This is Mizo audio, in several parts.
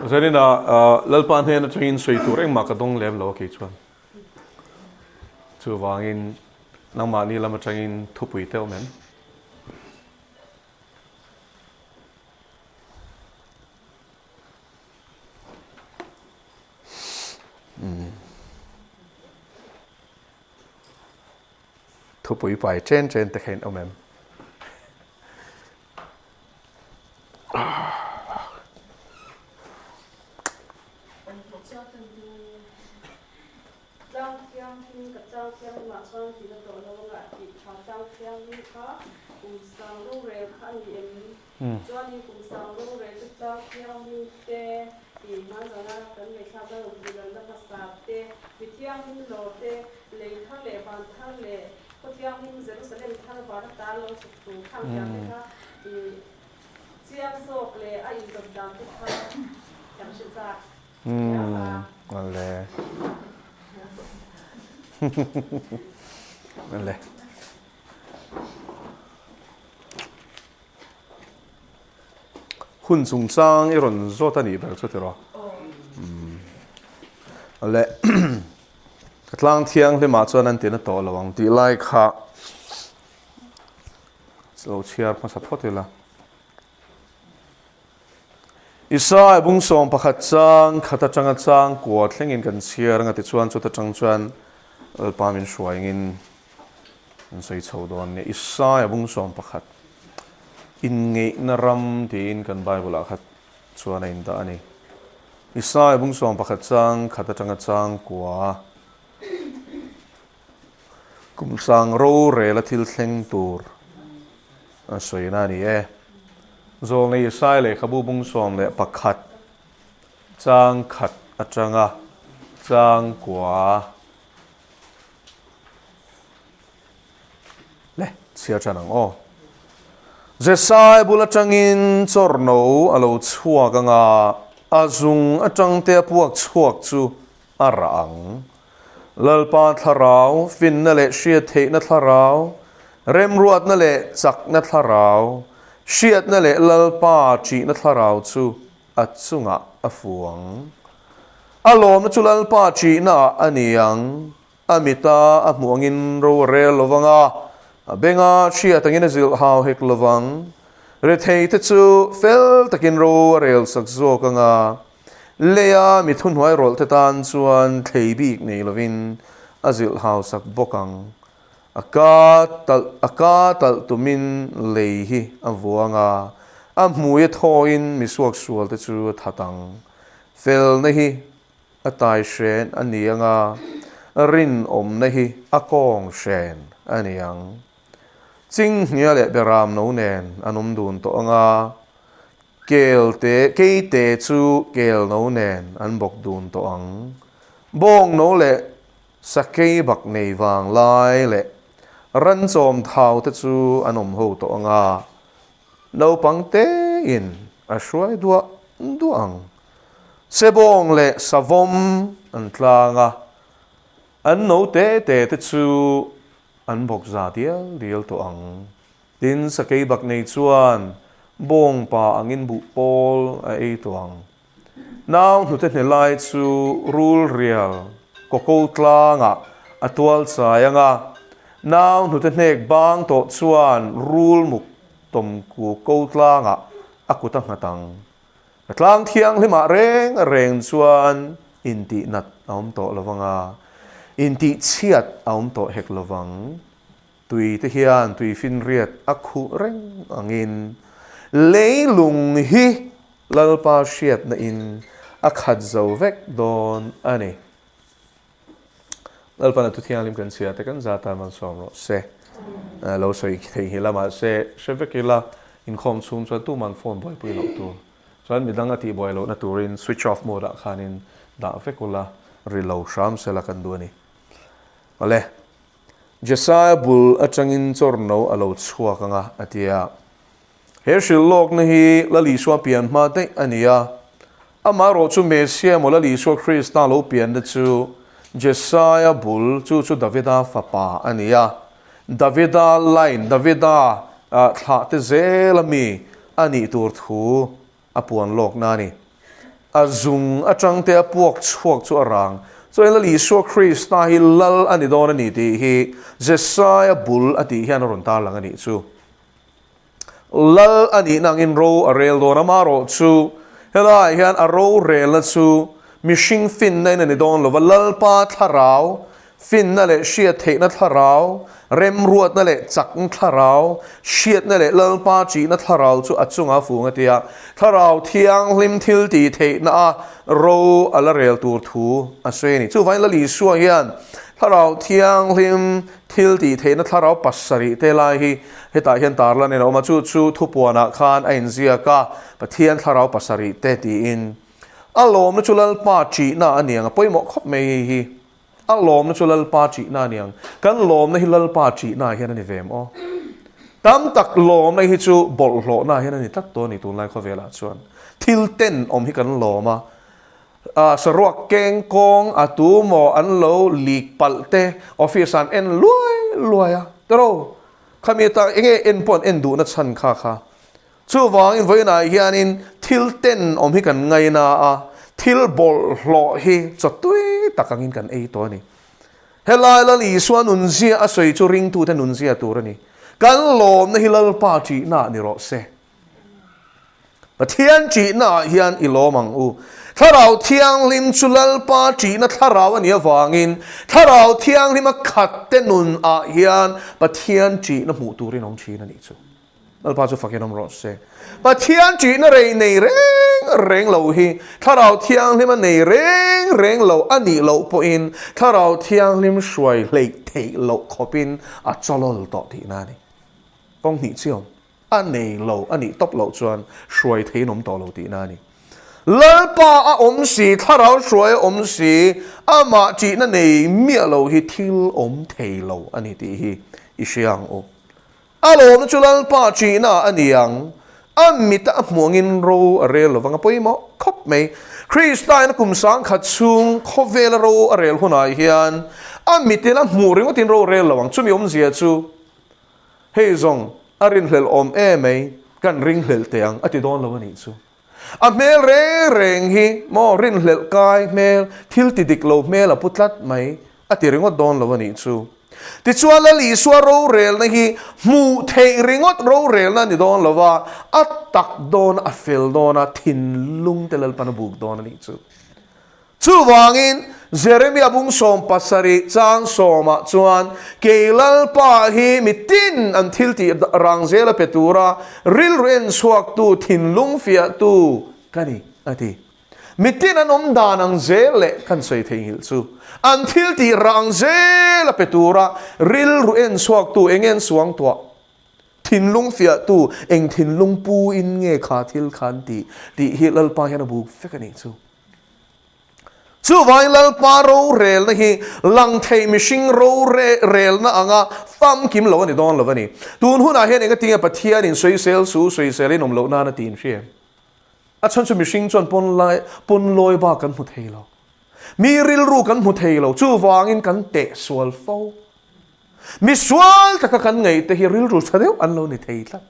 Zaninah Lalpa hnen atangin sawi tur engmah ka dawng lem lo a kei chuan. Chuvangin nangmahni lam atangin thupui te awm em? Thupui pai chen chen te kha in awm em? Tlang thianghlim ka tlang thianghlimah chuan tina tawh lo anga a tih tha tlang thianghlim kha kum sang rorel kha a ni em? Chuanin kum sang rorel chu tlang thianghlim te tih hmanzana kan ngaihthlak a rawn tihlalna hmasa te, mi thianghlim lawr te, lei thar leh van thar leh khaw thianghlim Jerusalem thar van ata lo chhuk tur khang thiam te kha ih chiang zawk leh a indawt dan te kha kan hre chak riau a. Awle. Awle. Hun chungchang i rawn zawt a nih ber chu tiraw? Awle. Ka tlang thianghlimah chuan an tina tawh lo ang tih lai kha lo chhiar hmasa phawt ila. Isai bung sawm pakhat chang khat atanga chang kua thlengin kan chhiar anga tichuan chuta tang chuan Lalpa min hruaingin An sawi chho dawn nia. Isaia bung 11 inngeihna ram tiin kan Bible ah kha chuan a indah a ni. Isaia bung 11 chang khat atanga chang kua kum sang rorel a thil thleng tur a sawina a ni e. Zawlnei Isaia lehkhabu bung 11 chang khat atanga chang kua Le, chhiar tan ang aw. Jesai bul atangin chawrno a lo chhuak anga a zung atangte a puak chhuak chu a rah ang. Lalpa thlarau, finna leh hriat theihna thlarau, remruatna leh chakna thlarau, hriatna leh Lalpa ṭihna thlarau chu a chungah a fu ang. A lawmna chu Lalpa ṭihnaah a ni ang. A mita a hmuh angin ro a rel lo vang a, a benga hriat angin a zilh hau hek lo vang. Retheite chu fel takin ro a rel sak zawk ang a, leia mi thuhnuai rawlhte tan chuan thlei bik nei lovin a zilh hau sak bawk ang. A ka talh a ka talh tumin lei hi a vuang a, a hmui a thawin mi suaksual te chu a that ang. Felna hi a tai hren a ni ang a, rinawmna hi a kawng hren a ni ang. Chinghnia leh beram no nen an awm dun tawh ang a, kel te keite chu kel no nen an bawk dun tawh ang. Bawng no leh Sakei bak nei vang lai leh ran chawm thau te chu an awm ho tawh ang a, naupang tein a hruai duah duah ang. Sebawng leh savawm an tlang a, an no te te te chu an bawk za dial dial tawh ang. Tin, sakei bak nei chuan bawngpa angin buh pawl a ei tawh ang. Nau hnute hne lai chu rul rial kawko tlangah a tual chai ang a, nau hnute hnek bang tawh chuan rul muk tawm ku ko tlangah a kut a nghat ang. A tlang thianghlimah reng reng chuan intih nat a awm tawh lo vang a, intih chhiat a awm tawh hek lo vang. Tui te hian tuifinriat a khuh reng angin leilung hi Lalpa hriatna in a khat zo vek dawn a ni. Lalpa na thu thianghlim kan chhia te kan za tan malsawm rawh se. Lo sawi thei hi la mahse hre vek ila inkhawm chhung chuan tuman phone buaipui loh tur. Chuan midang a tih buai lohna turin switch off mode ah khanin dah vek ula ri lo hram sela kan duh a ni. Awle. Jesaia bul atangin chawrno a lo chhuak ang a, a ti a. He hrilh lawkna hi Lal Isua pian hma daih a ni a. Amaherawh chu Messia emaw Lal Isua Krista lo pianna chu Jesaia bul, chu chu Davida fapa a ni a. Davida line, Davida thlahte zela mi a nih tur thu a puan lawkna a ni. A zung atang te a puak chhuak chu a rang. Chuan Lal Isua Krista hi Lal a ni dawn a ni tih hi Jesaia bul a tih hian a rawn tarlang a nih chu. Lal a nihna angin ro a rel dawn a, amaherawh chu helaiah hian a rorelna chu mihring finna in a ni dawn lova, Lalpa thlarau Finna leh hriat theihna thlarau, remruatna leh chakna thlarau, hriatna leh Lalpa ṭihna thlarau chu a chunga fung a ti a. Thlarau Thianghlim thil tih theihna a ro a la rel tur thu a sawi a ni. Chuvangin Lal Isua hian Thlarau Thianghlim thil tih theihna thlarau pasarih te lai hi hetah hian tarlan in a awm a, chu chu thupuanah khan a inziak a, Pathian thlarau pasarih te tiin. A lawmna chu Lalpa ṭihna a niang a pawimawh khawp mai hei hi. A lawmna chu Lalpa ṭihna a ni ang. Kan lawmna hi Lalpa ṭihna hian a ni ve em aw? Tam tak lawmna hi chu bawlhhlawhna hian a ni tlat tawh a ni tunlai khawvelah chuan. Thil ten awm hi kan lawm a, saruak keng kawng a tu maw an lo lik palh te office ah an en luai luai a, tiraw? Khami atang enge en pawh an en duhna chhan kha kha. Chuvangin vawiinah hianin thil ten awm hi kan ngaina a, thil bawlhhlawh hi chaw tui tak angin kan ei tawh a ni. Helai Lal Isua nunzia a sawi chu ringtute nunzia tur a ni. Kan lawmna hi Lalpa ṭihnaah ni rawh se. Pathian ṭihnaah hian i lawm ang u. Thlarau Thianghlim chu Lalpa ṭihna thlarau a nih avangin Thlarau Thianghlima khatte nunah hian Pathian ṭihna hmuh turin awm ṭhin a nih chu. Lalpa chu fakin awm rawh se. Pathian ṭihna rei nei reng reng lo hi Thlarau Thianghlim a nei reng reng lo a nih loh pawhin Thlarau Thianghlim hruai hleih theih loh khawpin a chawlawl tawh tihna a ni. Kawng hnih chiawm a nei lo a nih tawp loh chuan hruai theiin awm tawh lo tihna a ni. Lalpa a awm si, Thlarau hruai a awm si, amah ṭihna nei miah lo hi thil awm thei lo a ni tih hi i hria ang u. A lawmna chu Lalpa ṭihna a ni ang. A mita a hmuh angin ro a rel lovang a pawimawh khawp mai. Kristain a kum sangkhat chhung khawvela ro a rel hunah hian a mitin a hmuh ringawtin ro a rel lo ang. Chumi awmzia chu hei zawng a rinhlelh awm emai, kan ringhlelh teh ang a ti dawn lo a nih chu. A hmel reng reng hi maw rinhlelh kai hmel, thil ti dik lo hmel a pu tlat mai a ti ringawt dawn lo a nih chu. Tichuan Lal Isua rorelna hi hmuh theih ringawt rorelna a ni dawn lo va, a tak dawn a fel dawn a, thinlung te Lalpan a buk dawn a nih chu. Chuvangin, Jeremia bung 70 chang sawmah chuan, Kei Lalpa hi mi tin an thil tih rang zela pe tura rilru en chhuaktu, thinlung fiahtu ka ni, a ti. Mi tin an awm dan ang zel leh kan sawi theihnghilh chu, an thil tih rang zela pe tura rilru en chhuaktu eng nge an suang tuah? Thinlung fiahtu eng thinlung pu in nge kha thil kha an tih? tih hi Lalpa hian a buk vek a nih chu. Chuvangin Lalpa rorelna hi lang thei mihring rorelna anga famkim lo a ni dawn lo a ni. Tun hunah hian engatinge Pathianin sawisel su sawisel in awm loh nan a ti in hria em? A chhan chu mihring chuan pawn lai pawn lawi bak kan hmu thei lo. Mi rilru kan hmu thei lo. Chuvangin kan teh sual fo. Mi sual taka kan ngaih te hi rilru tha deuh an lo ni thei tlat.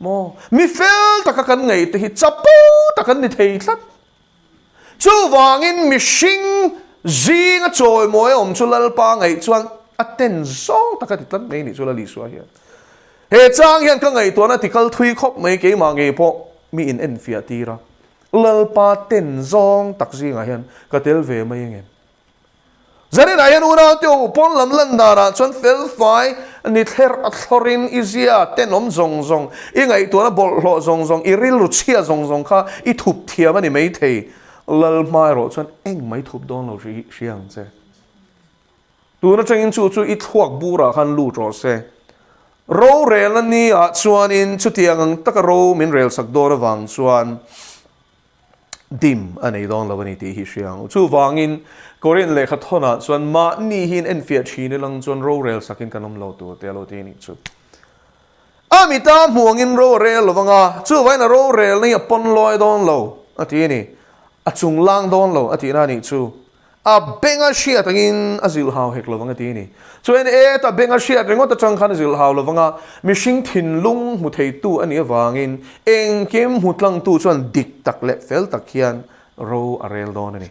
Maw? Mi fel taka kan ngaih te hi chapo tak an ni thei tlat. Chuvangin mihring zinga chawimawi a awm chu Lalpa ngaih chuan a ten zawng taka ti tlat mai nih chu Lal Isua hian. He chang hian ka ngaihtuahna ti kal thui khawp mai keimah ngei pawh mi in enfiah tir a. Lalpa ten zawng tak zingah hian ka tel ve mai angem? Zaninah hian unaute u pawn lam lan danah chuan felfai ni thler a thlawrin i zia tenawm zawng zawng, i ngaihtuahna bawlhhlawh zawng zawng, i rilru chhia zawng zawng kha i thup thiam a ni maithei. Lal hma erawh chuan eng mai thup dawn lo hria ang che. Tun atangin chu chu i thluak burah khan lut rawh se. Rorelna ni ah chuanin chutiang ang taka ro min relsak dawn avang chuan, dim a nei dawn lo a ni tih hi hria ang. Chuvangin Korin lehkha thawnah chuan mahni hi in enfiah thin ilang chuan rorel sakin kan awm lo tur te a lo ti a nih chu. A mita hmuh angin ro a rel lo vang a, chuvangin a rorelna hi a pawn lawi dawn lo a ti a ni. A chunglang dawn lo a tihna a nih chu. A benga hriat angin a zilh hau hek lovang a ti a ni. Chuan e ta benga hriat ringawt atang khan a zilh hau lovang a, mihring thinlung hmu theitu a nih avangin engkim hmu tlangtu chuan dik tak leh fel tak hian Ro a rel dawn a ni.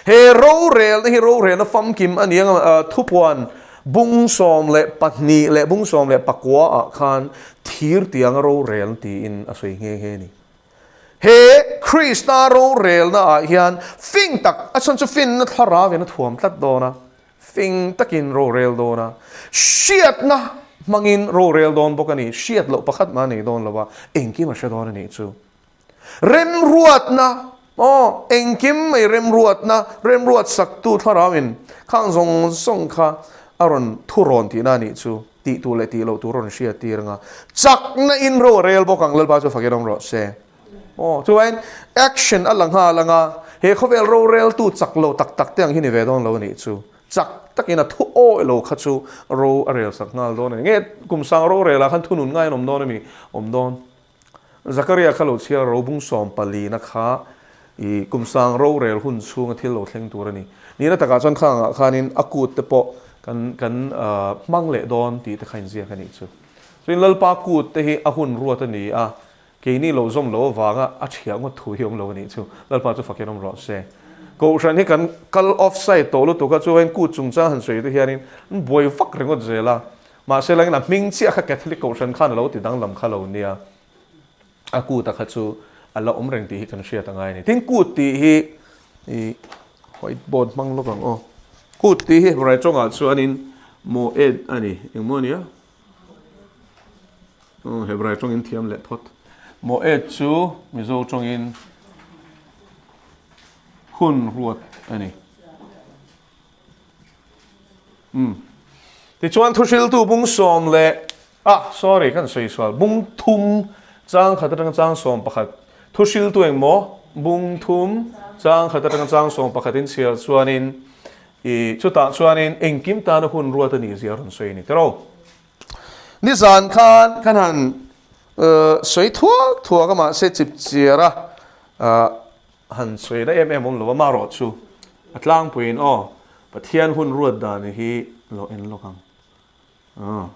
He rorelna hi rorelna famkim a ni ang thupuan bung 12 leh bung 19 ah khan thir tianga rorel tiin a sawi nghe nghe a ni. He Krista rorelna ah hian fing tak, a chhan chu finna thlarau in a thuam tlat dawn a, fing takin rorel dawn a, hriatna hmangin rorel dawn bawk a ni, hriat loh pakhat mah a nei dawn lo a, engkim a hre dawn a nih chu. Remruatna, aw, engkim mai remruatna, remruat saktu thlarauin khang zawng zawng kha a rawn thu rawn tihna a nih chu, tih tur leh tih loh tur a rawn hriat tir anga chakna in ro a rel bawk ang, Lalpa chu fakin awm rawh se. Aw, chuan action a la nghal anga he khawvel roreltu chak lo tak tak te ang hi ni ve dawn lo a nih chu. Chak takin a thu awih lo kha chu ro a rel sak nghal dawn a ni. Nge kum sang rorelah khan thunun ngai an awm dawn a mi? Awm dawn. Zakaria kha lo chhiar robung sawmpalina kha i kum sang rorel hun chhunga thil lo thleng tur a ni. Nihna takah chuan khangah khanin a kut te pawh kan kan hmang leh dawn tih te kha inziak a nih chu. Chuin Lalpa kut te hi a hun ruat a ni a, keini lo zawm lo avanga a thiah ngawt thu hi awm lo a nih chu. Lalpa chu fakin awm rawh se. Kohhran hi kan kal offside tawh lutuk a, chuan kut chungchang han sawi te hianin an buai vak ringawt zel a. Mahse langin a hming chiah kha Catholic Kohhran khan a lo ti danglam kha lo nia, a kut a kha chu a la awm reng tih hi kan hriat a ngai a ni. Tin, kut tih hi i white board hmang lawk ang aw. Kut tih hi Hebrai tawngah chuanin moed a ni. Engmaw a nia? Aw, Hebrai tawngin thiam leh phawt. Moed chu Mizo tawngin hun ruat a ni. Umm. Tichuan thuhriltu bung sawm leh ah sorry kan sawi sual bung thum chang khat atanga chang sawm pakhat thuhriltu engmaw bung thum chang khat atanga chang sawm pakhat in chhiar chuanin i chutah chuanin engkim tana hun ruat a nih zia a rawn sawi a ni tiraw. Nizan khan kan han sawi thuak thuak a mahse chip chiar a Han sawi na em em awm lo a, marawh chu a tlangpuiin aw Pathian hun ruat dan hi lo en lawk ang. Aw.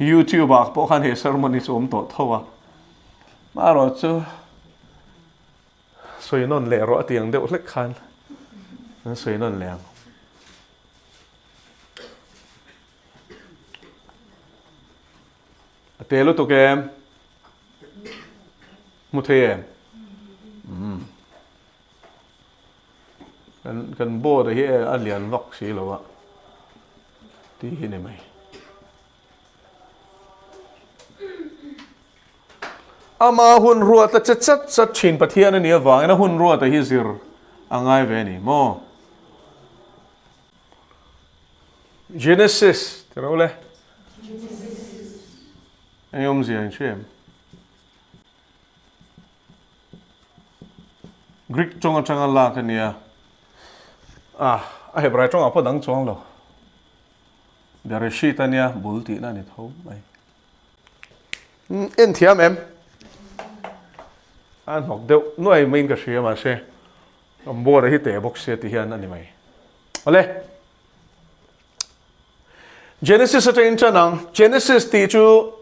YouTube ah pawh khan he sermon hi chu awm tawh tho a. Marawh chu sawi nawn leh rawh a ti ang deuh hlek khan an sawi nawn leh ang. A te lutuk em? Hmu thei em? Umm. Kan kan board hi a lian vak si lo a. Ti hi ni mai. Ama hun ruat a che chat chat thin Pathian a nih avangin a hun ruat a hi zir a ngai ve a ni maw? Genesis ti ro le. Eng awmzia in hria em? Greek tawng atanga lak a nia. Ah, a Hebrai tawngah pawh dang chuang lo. Bereshit a nia, bul tihna a ni tho mai. En thiam em? A hnawk deuh nuai maiin ka hria mahse kan board a hi teh bawk sia ti hian a ni mai. Awle. Genesis atangin tan ang. Genesis tih chu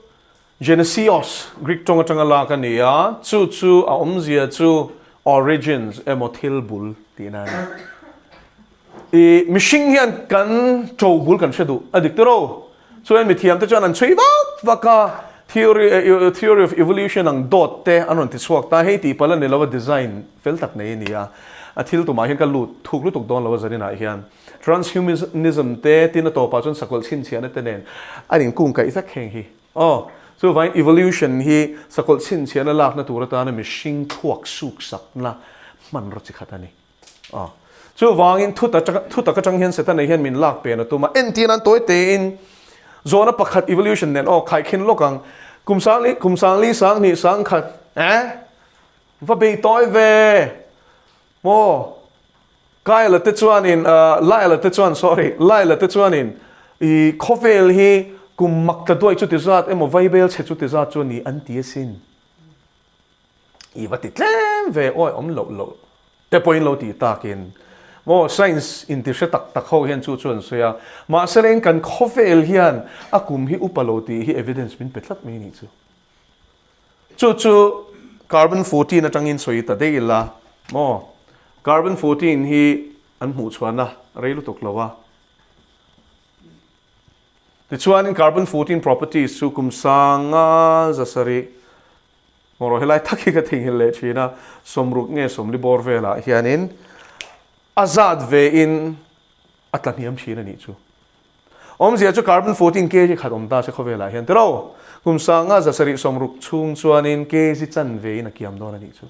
Genesios, Greek tawng atanga lak a ni a, chu chu a awmzia chu origins emaw thil bul tihna a ni. I mihring hian kan to bul kan hre duh a dik tiro. Chuan mithiam te chuan an chhui vak vak a, theory theory of evolution ang dawt te an rawn ti chhuak ta, hei tih palh a ni lo a design fel tak nei a ni a, a thil tumah hian ka lut thuk lutuk dawn lo a zaninah hian. Transhumanism te tin a tawpah chuan sakawlh chhinchhiahna te nen an inkung kaih vek heng hi. Aw, chuvangin evolution hi sakawlh chhinchhiahna lakna tur atana mihring thluak suksakna hmanraw chi khat a ni. Aw, chuvangin thu thu tak atang hian Setana hian min lak pen a tum a, entir nan tawi tein zawhna pakhat evolution nen aw khaikhin lawk ang, kum sangli kum sangli sanghnih sangkhat eh va bei tawi ve maw? Kyle te chuanin, Lyle te chuan, sorry, Lyle te chuanin i khawvel hi kum mak tla duai chuti zat emaw vaibel chhe chuti zat chu a ni an ti asin. I va ti tlem ve awi awm loh loh te pawhin lo tih takin maw science inti hre tak tak ho hian chu chu an sawi a, mahse leng kan khawvel hian a kum hi upa lo tih hi evidence min pe tlat mai a nih chu. Chu chu. Carbon 14 atangin sawi ta daih ila maw? Carbon 14 hi an hmuh chhuahna rei lutuk lo a. Tichuanin carbon 14 properties chu kum sanga zasarih maw rawh helai tak hi ka theihnghilh leh thin a, sawmruk nge sawmli bawr velah hianin a zat vein a tla hniam thin a nih chu. Awmzia chu carbon 14 kg khat awm ta se khawvelah hian tiro kum sanga zasarih sawmruk chhung chuanin kg chanve in a kiam dawn a nih chu.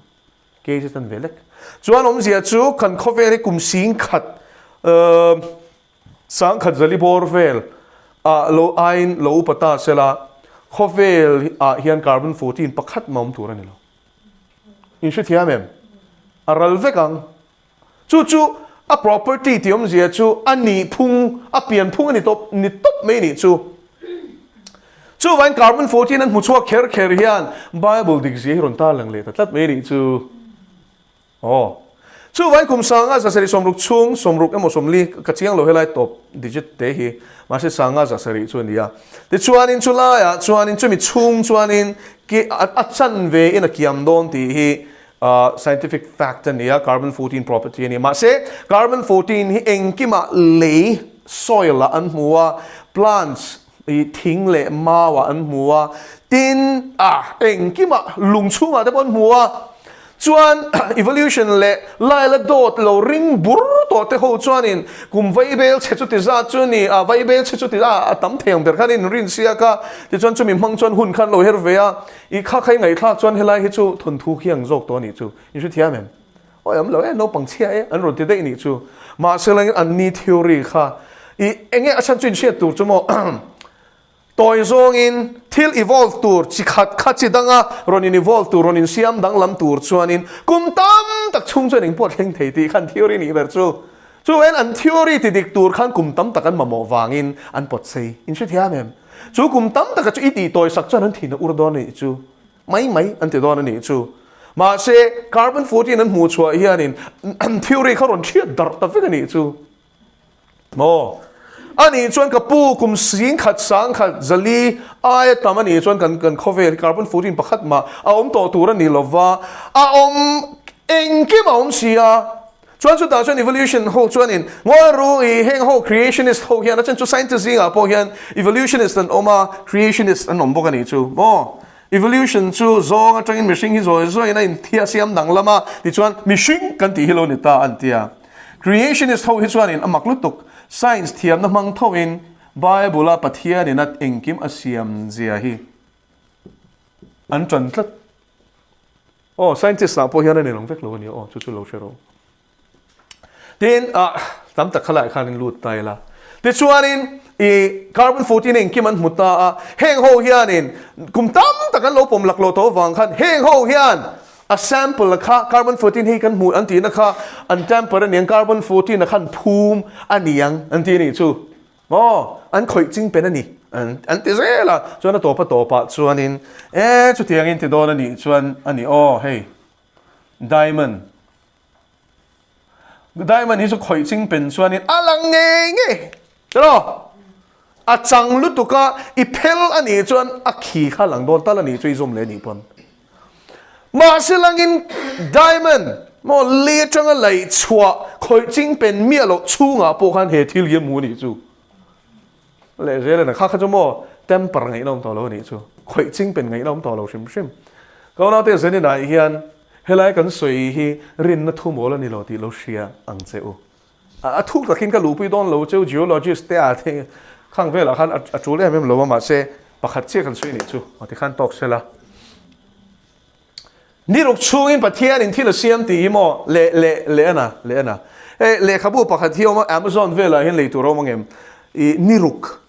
Kg chanve lek. Chuan awmzia chu kan khawvel hi kum sing khat sangkhat zali bawr vel ah lo aiin lo upa ta sela khawvel ah hian carbon 14 pakhat mah awm tur a ni lo. In hrethiam em? A ral vek ang. Chu chu a property tih awmzia chu a nih phung, a pian phung a ni tawp, ni tawp mai nih chu. Chuvain carbon 14 an hmu chhuak kher kher hian Bible dik zia hi rawn tarlang leh ta tlat mai nih chu. Aw. Chuvain kum sanga zasarih sawmruk chhung, sawmruk emaw sawmli, ka chiang lo helai tawp digit te hi, mahse sanga zasarih chu a ni a. Tichuanin chulaiah chuanin chumi chhung chuanin ki a chanve in a kiam dawn tih hi Scientific fact a ni a, carbon 14 property a ni. Mahse, carbon 14 hi engkimah lei, soil, ah an hmu a, plants, i thing leh mau ah an hmu a, tin, ah, engkimah lung chhungah te pawh an hmu a. Chuan evolution leh laila dawt lo ring bur tawh te ho chuanin kum vaibel chhe chuti zat chu ni a, vaibel chhe chuti a, a tam thei ang ber khan in rin siak a, tichuan chumi hmang chuan hun khan lo her ve a. I kha kha i ngaihthlak chuan helai hi chu thawnthu khi ang zawk tawh a nih chu. In hrethiam em? Awi am lo e, naupang chhia e, an rawn ti daih nih chu. Mahse langin an ni theory kha i enge a chhan chu in hriat tur chu maw tawi zawngin thil evolve tur chi khat kha chi danga rawn in evolve tur rawn in siam danglam tur chuanin kum tam tak chhung chuan engpawh thleng thei tih khan theory nih ber chu. Chuan an theory ti dik tur khan kum tam tak an mamawh vangin an pawt sei. In hrethiam em? Chu kum tam taka chu i tih tawi sak chuan an thin a ur dawn a nih chu. Mai mai an ti dawn a nih chu. Mahse, carbon 14 an hmuh chhuah hianin an theory kha rawn thiat darh ta vek a nih chu. Maw? A nih chuan ka pu kum sing khat sang khat zali aia tam a nih chuan kan kan khawvel carbon 14 pakhat mah a awm tawh tur a ni lova, a awm engkim a awm si a. Chuan chutah chuan evolution ho chuanin ngawi ru i heng ho creationist ho hian a chen chu scientist zingah pawh hian evolutionist an awm a, creationist an awm bawk a nih chu maw. Evolution chu zawng atangin mihring hi zawi zawiin a inthia siam danglam a, tichuan mihring kan tih hi lo ni ta an ti a. Creationist ho hi chuanin a mak lutuk, science thiamna hmang thoin Bible-a Pathianin a engkim a siam zia hi an tan tlat. Aw, scientist ah pawh hian a ni lang vek lo a nia aw, chu chu lo hre rawh. Tin, ah, tam tak khalai khan in lut ta ila. Tichuanin, i carbon 14 engkim an hmu ta a, heng ho hianin kum tam tak an lo pawm lak lo tawh avang khan heng ho hian a sample kha carbon 14 hei kan hmu an tihna kha an tamper a niang, carbon 14 a khan phum a niang an ti a nih chu. Aw, an khawih ching pen a ni, an ti zel a. Chuan a tawp a tawpah chuanin, E, chutiangin ti dawn a nih chuan a ni aw, hei, diamond, diamond hi chu khawih ching pen chuanin a lang ngei ngei, tiraw? A chang lutuk a, i phel a nih chuan a khi kha lang dawn tal a nih chu i zawm leh a nih pawn. Mahse langin diamond maw lei atanga laih chhuah khawih ching pen miah loh chhungah pawh khan he thil hi a hmu a nih chu. Leh zel a kha kha chu maw temper ngaihna awm tawh lo a nih chu. Khawih ching pen ngaihna awm tawh lo hrim hrim. Ka unaute Zeninah hian helai kan sawi hi rinna thu mawl a ni lo tih lo hria ang che u. A thuk takin ka luhpui dawn lo cheu geologist te ah te khang velah khan a tul em em lo a mahse pakhat chiah kan sawi nih chu a ti khan tawk sela. Ni ruk chhungin Pathianin thil a siam tih hi maw leh leh leh ana leh ana hei lehkhabu pakhat hi a awm a Amazon velah hian lei tur a awm angem ih ni ruk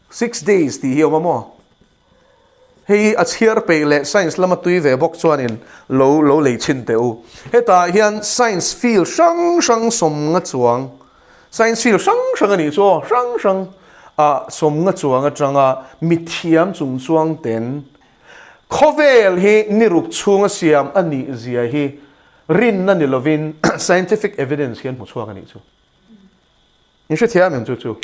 6 days tih hi a awm a maw? Hei a chhiar peih leh science lama tui ve bawk chuanin lo lo lei chhin teh u. Hetah hian science field hrang hrang sawmnga chuang, science field hrang hrang a nih chu aw, hrang hrang ah sawmnga chuang atanga mithiam chung chuang ten khawvel hi ni ruk chhunga siam a nih zia hi rinna ni lovin scientific evidence hian hmu chhuak a nih chu. In hrethiam em chu chu?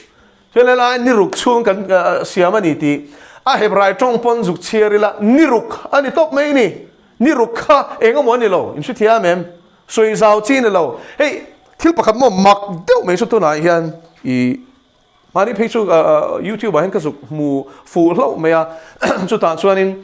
Chuan helai ni ruk chhung kan siam a ni tih a Hebrai tawng pawn zuk chhiar ila ni ruk a ni tawp mai ni. Ni ruk kha eng emaw a ni lo, in hrethiam em? Sawi zau chi ni lo. Hei, thil pakhat maw mak deuh mai chu tunah hian i mahni phei chu YouTube ah hian ka zuk hmu fuh hlauh mai a, chutah chuanin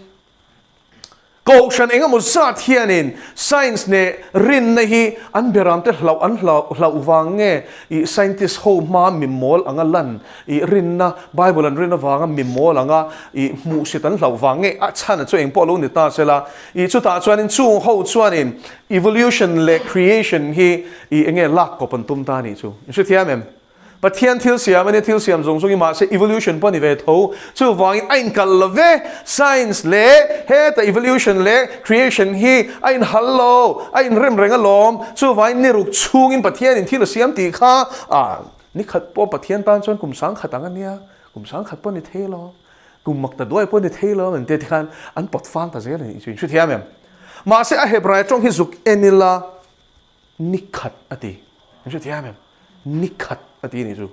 Kohhran eng emaw zat hianin science leh rinna hi an beramte hlauh an hlauh vang nge i scientist ho hma mi mawl anga lan i rinna Bible an rin avanga mi mawl anga i hmuhsit an hlauh vang nge a chhan chu engpawh lo ni ta sela i chutah chuanin chung ho chuanin evolution leh creation hi i enge lak kawp an tum ta a nih chu i hrethiam em? Pathian thil siam a nia, thil siam zawng zawng hi mahse evolution pawh a ni ve tho. Chuvangin a inkalh lo ve, science leh heta evolution leh creation hi a inhal lo, a inrem reng alawm. Chuvangin ni ruk chhungin Pathianin thil a siam tih kha ah ni khat pawh Pathian tan chuan kum sangkhat ang a nia, kum sangkhat pawh a ni thei alawm, kum mak ta duai pawh a ni thei alawm an ti tikhan an pawt fang ta zel a nih chu, inhrethiam em? Mahse a Hebrai tawng hi zuk en ila. Ni khat a ti. Kan hre thiam em? Ni khat a ti nih chu.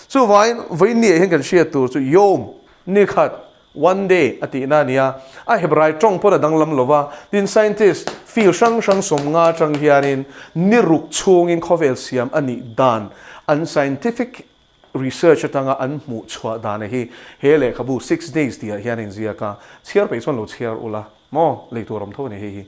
Chuvangin vawiin hian kan hriat tur chu Yom, ni khat, one day, a tihna a ni a. A Hebrai tawng pawn a danglam lo va, tin scientist field hrang hrang sawmnga atang hianin ni ruk chhungin khawvel siam a nih dan an scientific research atanga an hmuh chhuah dana hi he lehkhabu Six Days tihah hian a inziak a, chhiar peih chuan lo chhiar ula maw, lei tur awm tho a ni hei hi.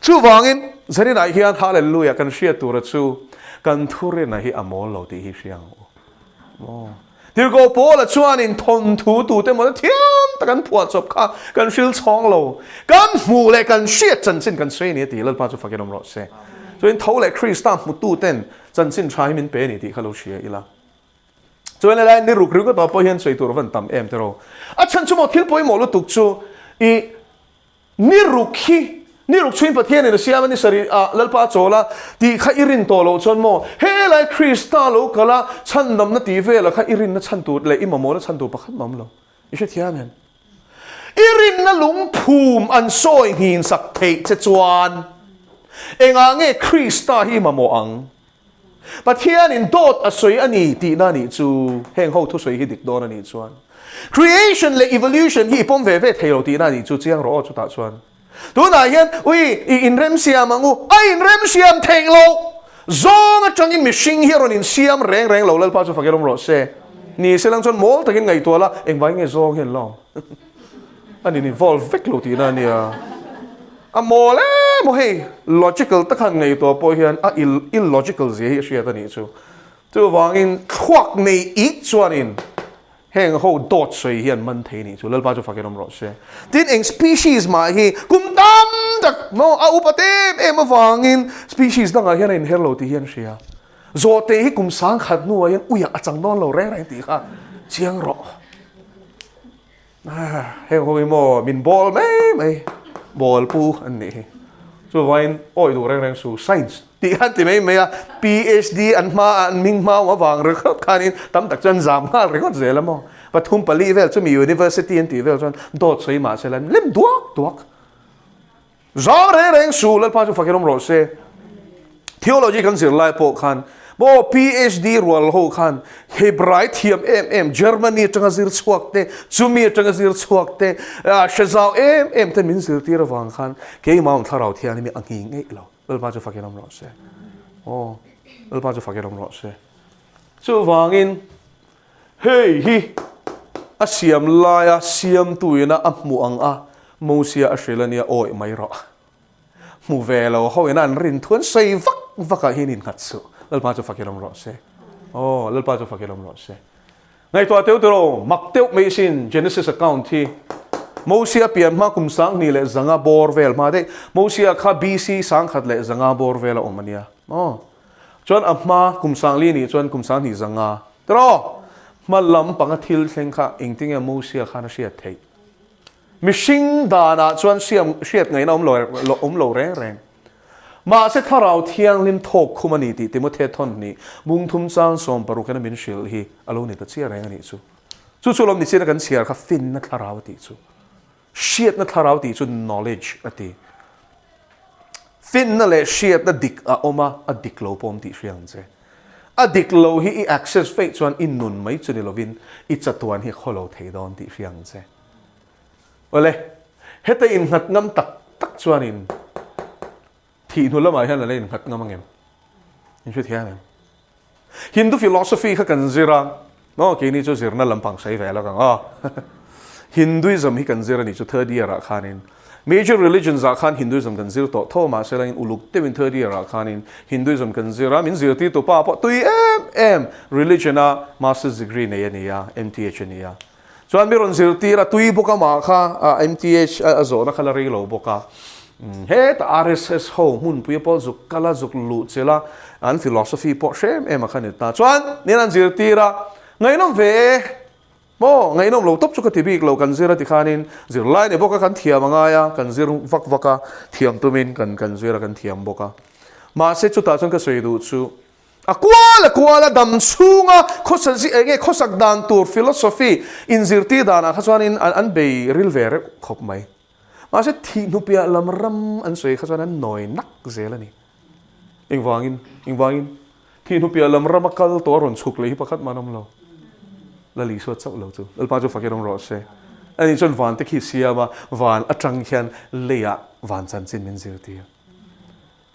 Chuvangin Zaninah hian Hallelujah kan hriat tura chu kan thurina hi a mawl lo tih hi hria ang u maw. Tirhkoh Paula chuanin thawnthu tute mawna thiam tak an phuah chawp kha kan hril chhawng lo, kan hmuh leh kan hriat chanchin kan sawi a ni a ti, Lalpa chu fakin awm rawh se. Chuan tho leh Krista hmututen Chanchin tha hi min pe a ni tih kha lo hria ila. Chuan helai ni ruk ringawt ah pawh hian sawi tur a van tam em tiraw. A chhan chu maw thil pawimawh lutuk chu i ni ruk hi ni ruk chhuin Pathian in a siam a ni sarih ah Lalpa a chawl a tih kha i rin tawh loh chuan maw helai Krista lo kal a chhandamna tih velah kha i rinna chhan tur leh i mamawhna chhan tur pakhat mah awm lo. I hrethiam em? I rinna lungphum an sawi nghin sak theih che chuan engah nge Krista hi i mamawh ang? Pathianin dawt a sawi a ni tihna a nih chu. Heng ho thusawi hi dik dawn a nih chuan creation leh evolution hi i pawm ve ve thei lo tihna a nih chu. Chiang rawh aw chutah chuan. Tunah hian ui i inremsiam ang u, a inremsiam theih loh zawng atangin mihring hi a rawn insiam reng reng lo, Lalpa chu fakin awm rawh se. Ni se lang chuan mawl takin ngaihtuah la, engvai nge zawng hian lawm a nin involve vek lo tihna a nia. A mawl em aw hei, logical takhan ngaihtuah pawh hian a illogical zia hi a hriat a nih chu. Chuvangin thluak nei ik chuanin Heng ho dawt sawi hian man thei nih chu Lalpa chu fakin awm rawh se. Tin eng species mah hi kum tam tak maw a upa em em avangin species dangah hian a inher lo tih hi an hria. Zawhte hi kum sangkhat hnuah hian uiah a chang dawn lo reng reng tih kha chiang rawh. Heng ho hi maw min bawl mai mai bawl pu an nih hi. Chuvangin awi duh reng reng su science tih khan ti mai mai a PhD an hma a an hming hma awm avang ringawt khanin tam tak chuan zam nghal ringawt zel a maw. Pathum pali vel chumi university an tih vel chuan dawt sawi mahse la lem duak duak. Zam reng reng su Lalpa chu fakin awm rawh se. Theology kan zir lai pawh khan maw PhD rual ho khan Hebrai thiam em em Germany atanga zir chhuak te chumi atanga zir chhuak te hre zau em em te min zirtir avang khan keimah awm thlarau thianghlim hi a nghi ngeih lo. Lalpa chu fakin awm rawh se. Aw Lalpa chu fakin awm rawh se. Chuvangin Hei hi a siam laia siamtuina a hmuh ang a, Mosia a hrilh a nia, awih mai rawh. Hmu ve lo ho ina an rin thu an sawi vak vak ah hian innghat suh. Lalpa chu fakin awm rawh se. Aw, Lalpa chu fakin awm rawh se. Ngaihtuah teuh tiraw, mak teuh mai sin Genesis account hi. Mosia pian hma kum 2500 bawr vel hma daih. Mosia kha BC 1500 bawr vel a awm a nia. Aw. Chuan a hma kum sangli nih chuan kum 2500. Tiraw? Hma lam panga thil thleng kha engtinge Mosia khan a hriat theih? Mihring danah chuan siam hriat ngaihna awm lo awm lo reng reng. Mahse Thlarau Thianghlim thawk khum a ni tih Timothea thawn hnih bung thum chang 16 in a min hrilh hi a lo ni ta chiah reng a nih chu. Chu chu lawm ni chian a kan chhiar kha finna thlarau a tih chu. Hriatna thlarau tih chu knowledge a ti. Finna leh hriatna dik a awm a, a dik lo pawh awm tih hria ang che. A dik lo hi i access feih chuan i nun mai chu ni lovin i chatuan hi khaw lo thei dawn tih hria ang che. Awle, heta innghat ngam tak. tak chuanin thih hnu lamah hian a la innghat ngam angem? In hre thiam em? Hindu philosophy kha kan zir a, maw keini chu zirna lampang sawi ve lawk ang aw. Hinduism hi kan zir a nih chu third year ah khanin major religions ah khan Hinduism kan zir tawh tho mahse langin uluk deuhin third year ah khanin Hinduism kan zir a, min zirtirtu pa pawh tui em em religion a masters degree nei a ni a, MTH a ni a. Chuan mi rawn zirtir a tui bawk amah kha MTH a zawhna kha la rei lo bawk a. Heta RSS ho hmunpui pawh zuk kal a zuk luh chilh a, an philosophy pawh hre em em a kha ni ta. Chuan min an zirtir a, ngaihnawm ve e, maw ngaihnawm lo tawp chu ka ti bik lo kan zir a ti khanin zirlai ni bawk a kan thiam a ngai a, kan zir vak vak a, thiam tumin kan kan zir a kan thiam bawk a. Mahse chutah chuan ka sawi duh chu A kual a kual a dam chhunga khawsa zi eng nge khawsak dan tur philosophy inzirtir danah kha chuanin an bei ril ve reuh khawp mai. Mahse thih hnupiah lam ram an sawi kha chuan an nawi nak zel a ni. Engvangin? Engvangin? Thih hnupiah lam rama kal tawh a rawn chhuk leh hi pakhat mah an awm lo. Lal Isua chauh lo chu. Lalpa chu fakin awm rawh se. Ani chuan van te khi siam a, van atang hian leiah van chanchin min zirtir.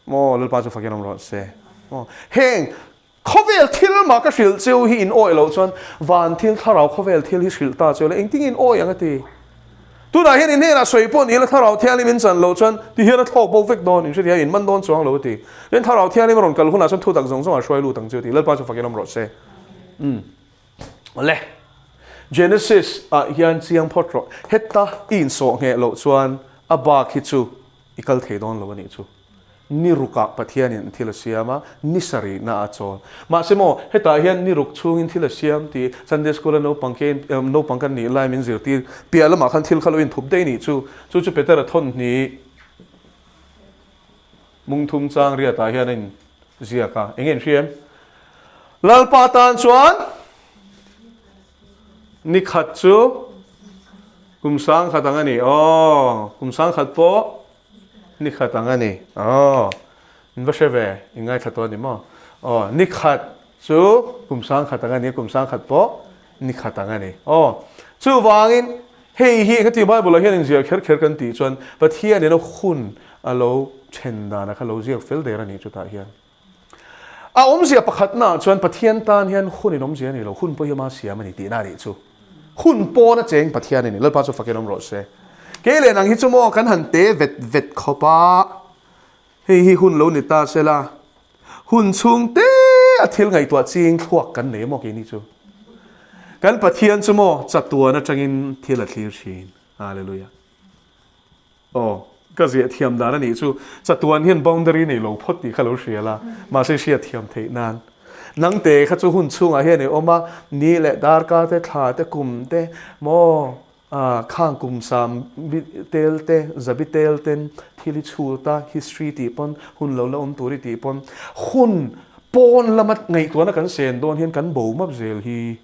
Maw Lalpa chu fakin awm rawh se. Maw heng khawvel thil mah ka hrilh cheu hi in awih loh chuan van thil thlarau khawvel thil hi hrilh ta cheu la engtin nge in awih ang a ti. Tunah hian in hnenah sawi pawh ni ila thlarau thianghlim in chan loh chuan ti hian a thlawk bo vek dawn in hretia in man dawn chuang lo a ti. Tin thlarau thianghlim a rawn kal hunah chuan thu tak zawng zawng ah hruai lut ang chu a ti. Lalpa chu fakin awm rawh se. Umm. Awle. Genesis ah hian chiang phawt rawh. Heta i insawh ngheh loh chuan a bak hi chu I kal thei dawn lo a nih chu. Ni rukah Pathianin thil a siam a, ni sarihna a chawl. Mahse maw, hetah hian ni ruk chhungin thil a siam tih Sunday School-a naupang ke naupang kan nih lai min zirtir piah lamah khan thil kha lo inthup daih nih chu. Chu chu Petera thawnhnih mungthum chang riatah hian a inziak a. Eng nge in hria em? Lalpa tan chuan Ni khat chu kum sang khat ang a ni. Aw, kum sang khat pawh ni khat ang a ni. Aw, in va hre ve, in ngaithla tawh a ni maw? Aw, ni khat chu kum sang khat ang a ni, kum sang khat pawh ni khat ang a ni. Aw, chuvangin hei hi heti Bible-ah hian inziah kher kher kan tih chuan Pathianin a hun a lo then dan a kha lo ziak fel der a ni chutah hian. A awmzia pakhatnaah chuan Pathian tan hian hun in awmzia a ni lo, hun pawh hi ama siam a ni tihna a nih chu. Hun pawn a cheng Pathian a ni, Lalpa chu fakin awm rawh se. Kei leh nang hi chu maw kan han te vet vet khawp a, hei hi hun lo ni ta se la, hun chhung te a thil ngaihtuah ching thluak kan nei maw keini chu. Kan Pathian chu maw chatuan atangin thil a thlir thin. Hallelujah. Aw, ka ziah thiam dan a nih chu chatuan hian boundary nei lo phawt tih kha lo hria la, mahse hriat thiam theih nan. Nangte kha chu hun chhungah hian i awm a, ni leh darkar te, thla te, kum te, maw khang kum sam tel te, zabi tel ten thil i chhut a, history tih pawn hun lo la awm tur i tih pawn hun pawn lama ngaihtuahna kan sen dawn hian kan bo map zel hi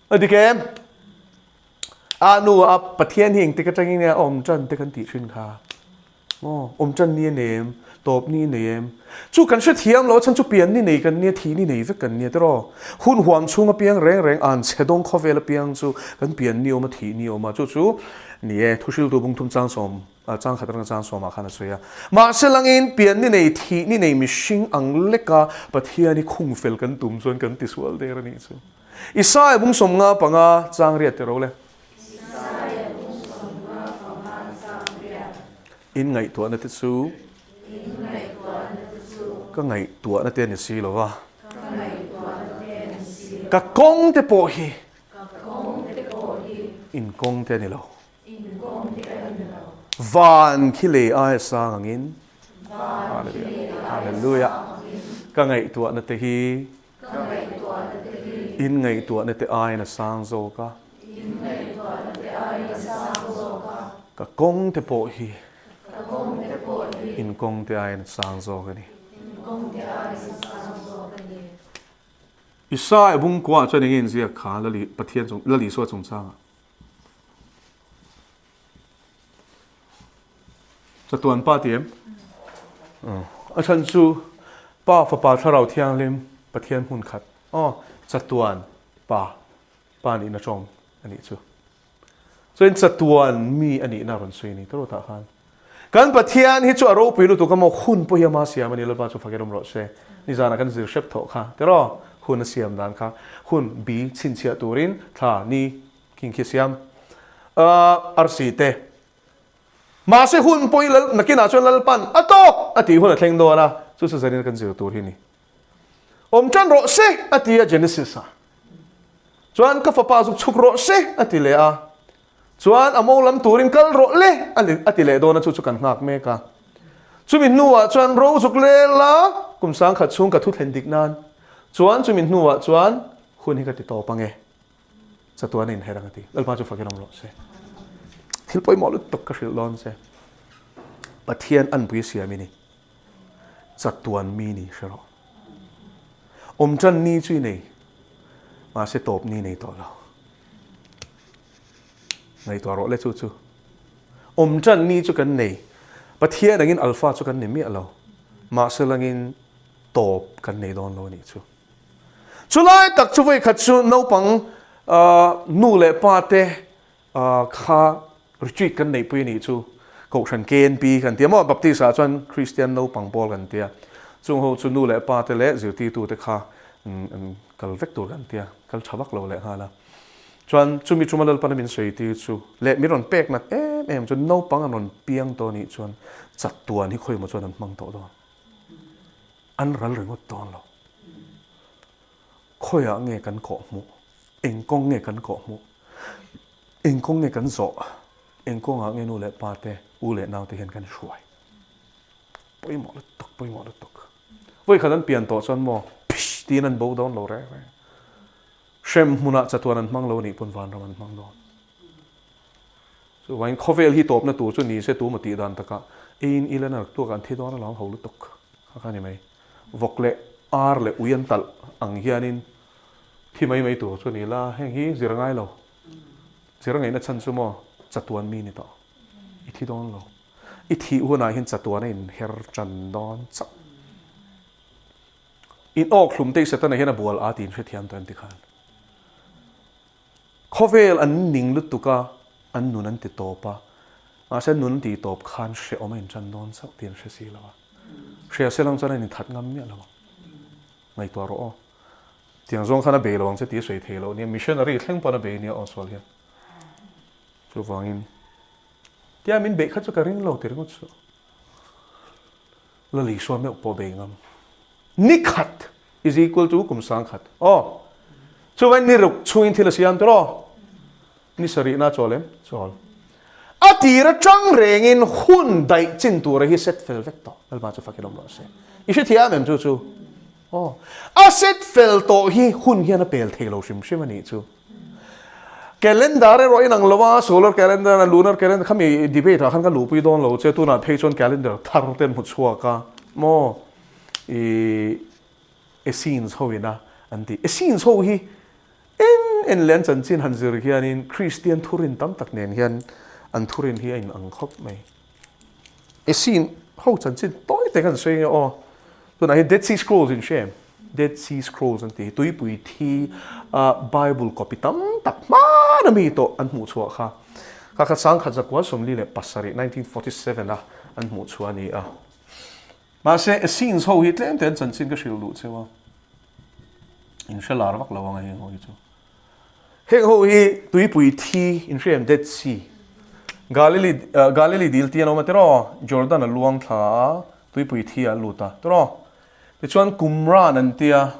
a dik em? A nu a Pathian hi engtik atangin nge a awm tan te kan tih thin kha. Maw? Awm tan ni a nei em? Tawp ni a nei em? Chu kan hrethiam lo a chhan chu pian ni nei kan nia, thih ni nei vek kan nia tiraw? Hun huam chhung apiang reng reng an chhe dawng khawvel apiang chu kan pian ni awm a, thih ni awm a, chu chu ni e, thuhriltu bungthum changsawm chang khat atanga changsawmah khan a sawi a. Mahse langin pian ni nei, thih ni nei mihring ang leka Pathian hi khung fel kan tum chuan kan tisual der a nih chu. Isaia bung 55 chang riat ti ro le. Isaia bung 55 chang riat. In ngaihtuahna te chu. In ngaihtuahna te chu. Ka ngaihtuahna te a ni si lo va. Ka ngaihtuahna te a ni si lo. Ka kawng te pawh hi. Ka kawng te pawh hi. In kawng te a ni lo. In kawng te a ni lo. Van khi lei aia sang angin. Van khi lei aia sang angin. Ka ngaihtuahna te hi. Ka ngaihtuahna te hi. In ngaihtuahna te aiin a sang zawk a. In ngaihtuahna te aiin a sang zawk a. Ka kawng te pawh hi. Ka kawng te pawh hi. In kawng te aiin a sang zawk a ni. In kawng te aiin a sang zawk a ni. Isaiah bungkuah chuan enge inziak kha Lali Pathian chung Lali Isua chungchangah? Chatuan pa ti em? A chhan chu Pa Fapa Thlarau Thianghlim Pathian hmun khat aw chatuan pa pa nihna tawng a nih chu. Chuan chatuan mi a nihna rawn sawi a ni tawrh tah khan. Kan Pathian hi chu a ropui lutuk a maw? Hun pawh hi ama siam a ni, Lalpa chu fakin awm rawh se. Nizanah kan zir hrep thawh kha tiraw? Hun a siam dan kha hun bi chhinchhiah turin thla ni king khi siam arsi te. Mahse hun pawh hi Lal nakinah chuan Lalpan a tawk a tih hun a thleng dawn a, chu chu zanin kan zir tur hi a ni. Awm tan rawh se a ti a Genesis ah. Chuan ka fapa zuk chhuk rawh se a ti leh a. Chuan a mo lam turin kal rawh le a ti leh dawn a chu chu kan nghak mek a. Chumi hnuah chuan ro zuk lel a kum sangkhat chhung ka thu thlen dik nan chuan chumi hnuah chuan hun hi ka ti tawp ange. Chatuan a inher ang a ti. Lalpa chu fakin awm rawh se. Thil pawimawh lutuk ka hrilh dawn che. Pathian anpui siam i ni. Chatuan mi ni hre rawh. Awm tan ni chu i nei, mahse tawp ni nei tawh lo. Ngaihtuah rawh le chu chu. Awm tan ni chu kan nei. Pathian angin Alpha chu kan ni miah lo. Mahse langin tawp kan nei dawn lo a nih chu. Chulai tak chu vawikhat chu naupang nu leh pa te kha retreat kan neihpui a nih chu Kohhran KNP kan tia maw Baptist ah chuan Kristian naupang pawl kan tia chung ho chu nu leh pa te leh zirtirtu te kha an kal vek tur kan tia kal tha vak lo leh nghal a chuan chumi chuma Lalpana min sawi tir chu leh min rawn pek nat em em chu naupang an rawn piang tawh a nih chuan chatuan hi khawimaw chuan an hmang tawh dawn an ral ringawt dawn lo khawiah nge kan kawh hmuh Eng kawng nge kan kawh hmuh? Eng kawng nge kan zawh? Eng kawngah nge nu leh pa te, u leh nau te hian kan hruai? Pawimawh lutuk, pawimawh lutuk. Vawi khat an pian tawh chuan maw, phish tiin an bo dawn lo reng reng. Hrem hmunah chatuan an hmang lo anih pawn vanram an hmang dawn. Chuvangin khawvel hi tawpna tur chu ni se tu maw tih dan takah eiin ilan a rak tuak an thi dawn alawm ho lutuk kha kha ni mai. Vawk leh ar leh ui an talh ang hianin Thi mai mai tur chu ni la, heng hi zir ngai lo. Zir ngaihna chhan chu maw chatuan mi ni tawh. I thi dawn lo. I thih hunah hian chatuan a inher tan dawn chauh. In awk hlum te i Setana hian a bual a tiin hrethiam tawh em ti khan. Khawvel an ning lutuk a, an nun an ti tawp a. Mahse nun an tih tawp khan hrehawm a intan dawn chauh tih an hre si lo a. Hria se lang chuan a inthat ngam miah lo ang. Ngaihtuah rawh aw. Tiang zawng khan a bei lo ang che tih a sawi thei lo nia, missionary thleng pawn a bei nia aw sual hian. Chuvangin tia min beih kha chu ka ring lo ti ringawt suh. Lal Isua meuh pawh bei ngam. Ni khat is equal to kum sang khat. Aw. Chuvangin ni ruk chhungin thil a siam tur aw. Ni sarihna chawl em? Chawl. A tir atang rengin hun daih chin tura hi set fel vek tawh. Lalpa chu fakin awm rawh se. I hrethiam em chu chu? Aw. A set fel tawh hi hun hian a pel thei lo hrim hrim a nih chu. Calendar erawh inang lo a, solar calendar a lunar calendar khami debate ah khan ka luhpui dawn lo che tunah phei chuan calendar thar te an hmu chhuak a maw i Essenes ho ina an ti. Essenes ho hi En en leh an chanchin han zir hianin Kristian thurin tam tak nen hian an thurin hi a inang khawp mai. Essene ho chanchin tawi tak an sawi nge aw. Tunah hian Dead Sea Scrolls in hre em? Dead Sea Scrolls an ti hi tuipui thi Bible copy tam tak hmana mi tawh an hmuh chhuah kha. Kha kha 1947, 1947 a an hmuh chhuah a ni a. Mahse Essenes ho hi tlem te an chanchin ka hrilh duh cheu a. In hre lar vak lo ang a heng ho hi chu. Heng ho hi tuipui thi in hre em Dead Sea. Galili Galili dil ti an awm a tiraw Jordan a luang thla a tuipui thi ah a lut a tiraw. Tichuan Qumran an tia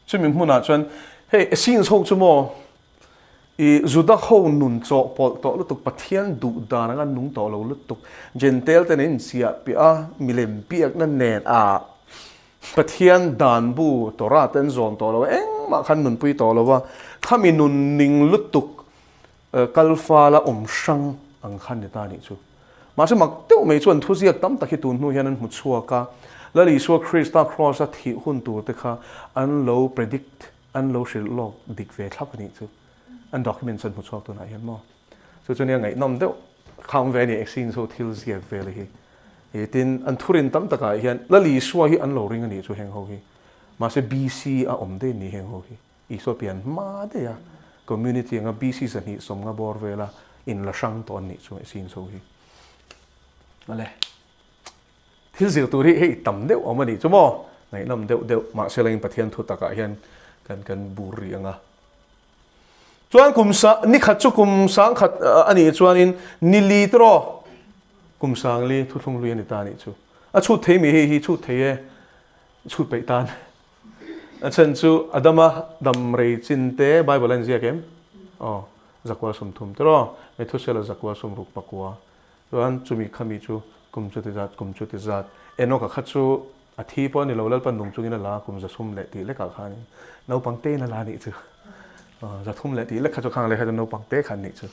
Chumi hmunah chuan hei Essenes ho chu maw i Juda ho nun chawhpawlh tawh lutuk, Pathian duh dan anga nung tawh lo lutuk, Gentail te nen inchiah piah a, milem biakna nen a Pathian dan bu Torah te an zawm tawh lo a, engmah khan nunpui tawh lo a, khami nun ning lutuk kal fala awm hrang ang khan ni ta nih chu. Mahse mak deuh mai chuan thuziak tam tak hi tun hnu hian an hmu chhuak a, Lal Isua Krista Kraws-a thih hun tur te kha an lo predict, an lo hrilh lawk dik ve thlap a nih chu. An documents an hmu chhuak tunah hian maw. Chu chu nia ngaihnawm deuh kham ve a ni Essenes ho thil ziak vel hi. Tin, an thurin tam takah hian Lal Isua hi an lo ring a nih chu heng ho hi. Mahse BC a awm daih a ni heng ho hi. Isua pian hma daih a, community anga BC 250 bawr vela In la hrang tawh an nih chu Essenes ho hi. Ale. Thil zir tur hi hei tam deuh awm a nih chu maw? Ngaihnawm deuh deuh mahse langin Pathian thu takah hian kan kan bur rih ang a. Chuan kum sa ni khat chu kum sang khat a nih chuanin ni li tawh kum sang li thuthlung hlui a ni ta a nih chu. A chhut thei mi hei hi chhut thei e chhut peih tan. A chhan chu Adama dam rei chin te Bible a inziak em? Aw, zakua 30 tawh Methusela zakua 60 pakua. Chuan chumi khami chu kum chuti zat, kum chuti zat. Enoch-a kha chu a thi pawh a ni lo, Lalpan nung chungin a la a, kum 300 leh tih lekah khanin naupang tein a la a nih chu. 300 leh tih lek kha chu khang leh kha chu naupang te kha an nih chu.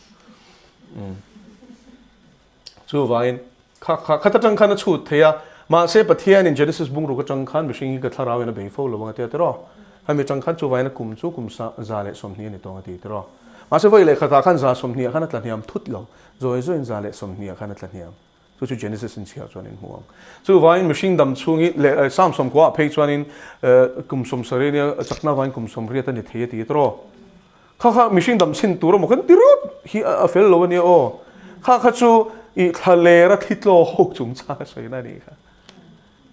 Chuvangin kha kha khat atang khan a chhut thei a, mahse Pathianin Genesis bungruk atang khan mihring hi ka thlarauin a bei fo lo ang a tia tiraw. Hemi atang khan chuvangin a kum chu kum 120 a ni tawng a ti tiraw. Mahse vawi leh khatah khan 120 ah khan a tla hniam thut lo. Zawi zawiin 120 ah khan a tla hniam. Chu chu Genesis in chhiar chuan in hmu ang. Chuvangin mihring dam chhungin leh Psalm 90 ah phei chuanin kum 70 nia chakna avangin kum 80 a ni thei a ti tiraw. Kha kha mihring dam chhin tur emaw kan ti rut hi a fel lo a nia aw. Kha kha chu i thla ler a thli tlaw ho chung chang a sawi na a nih kha.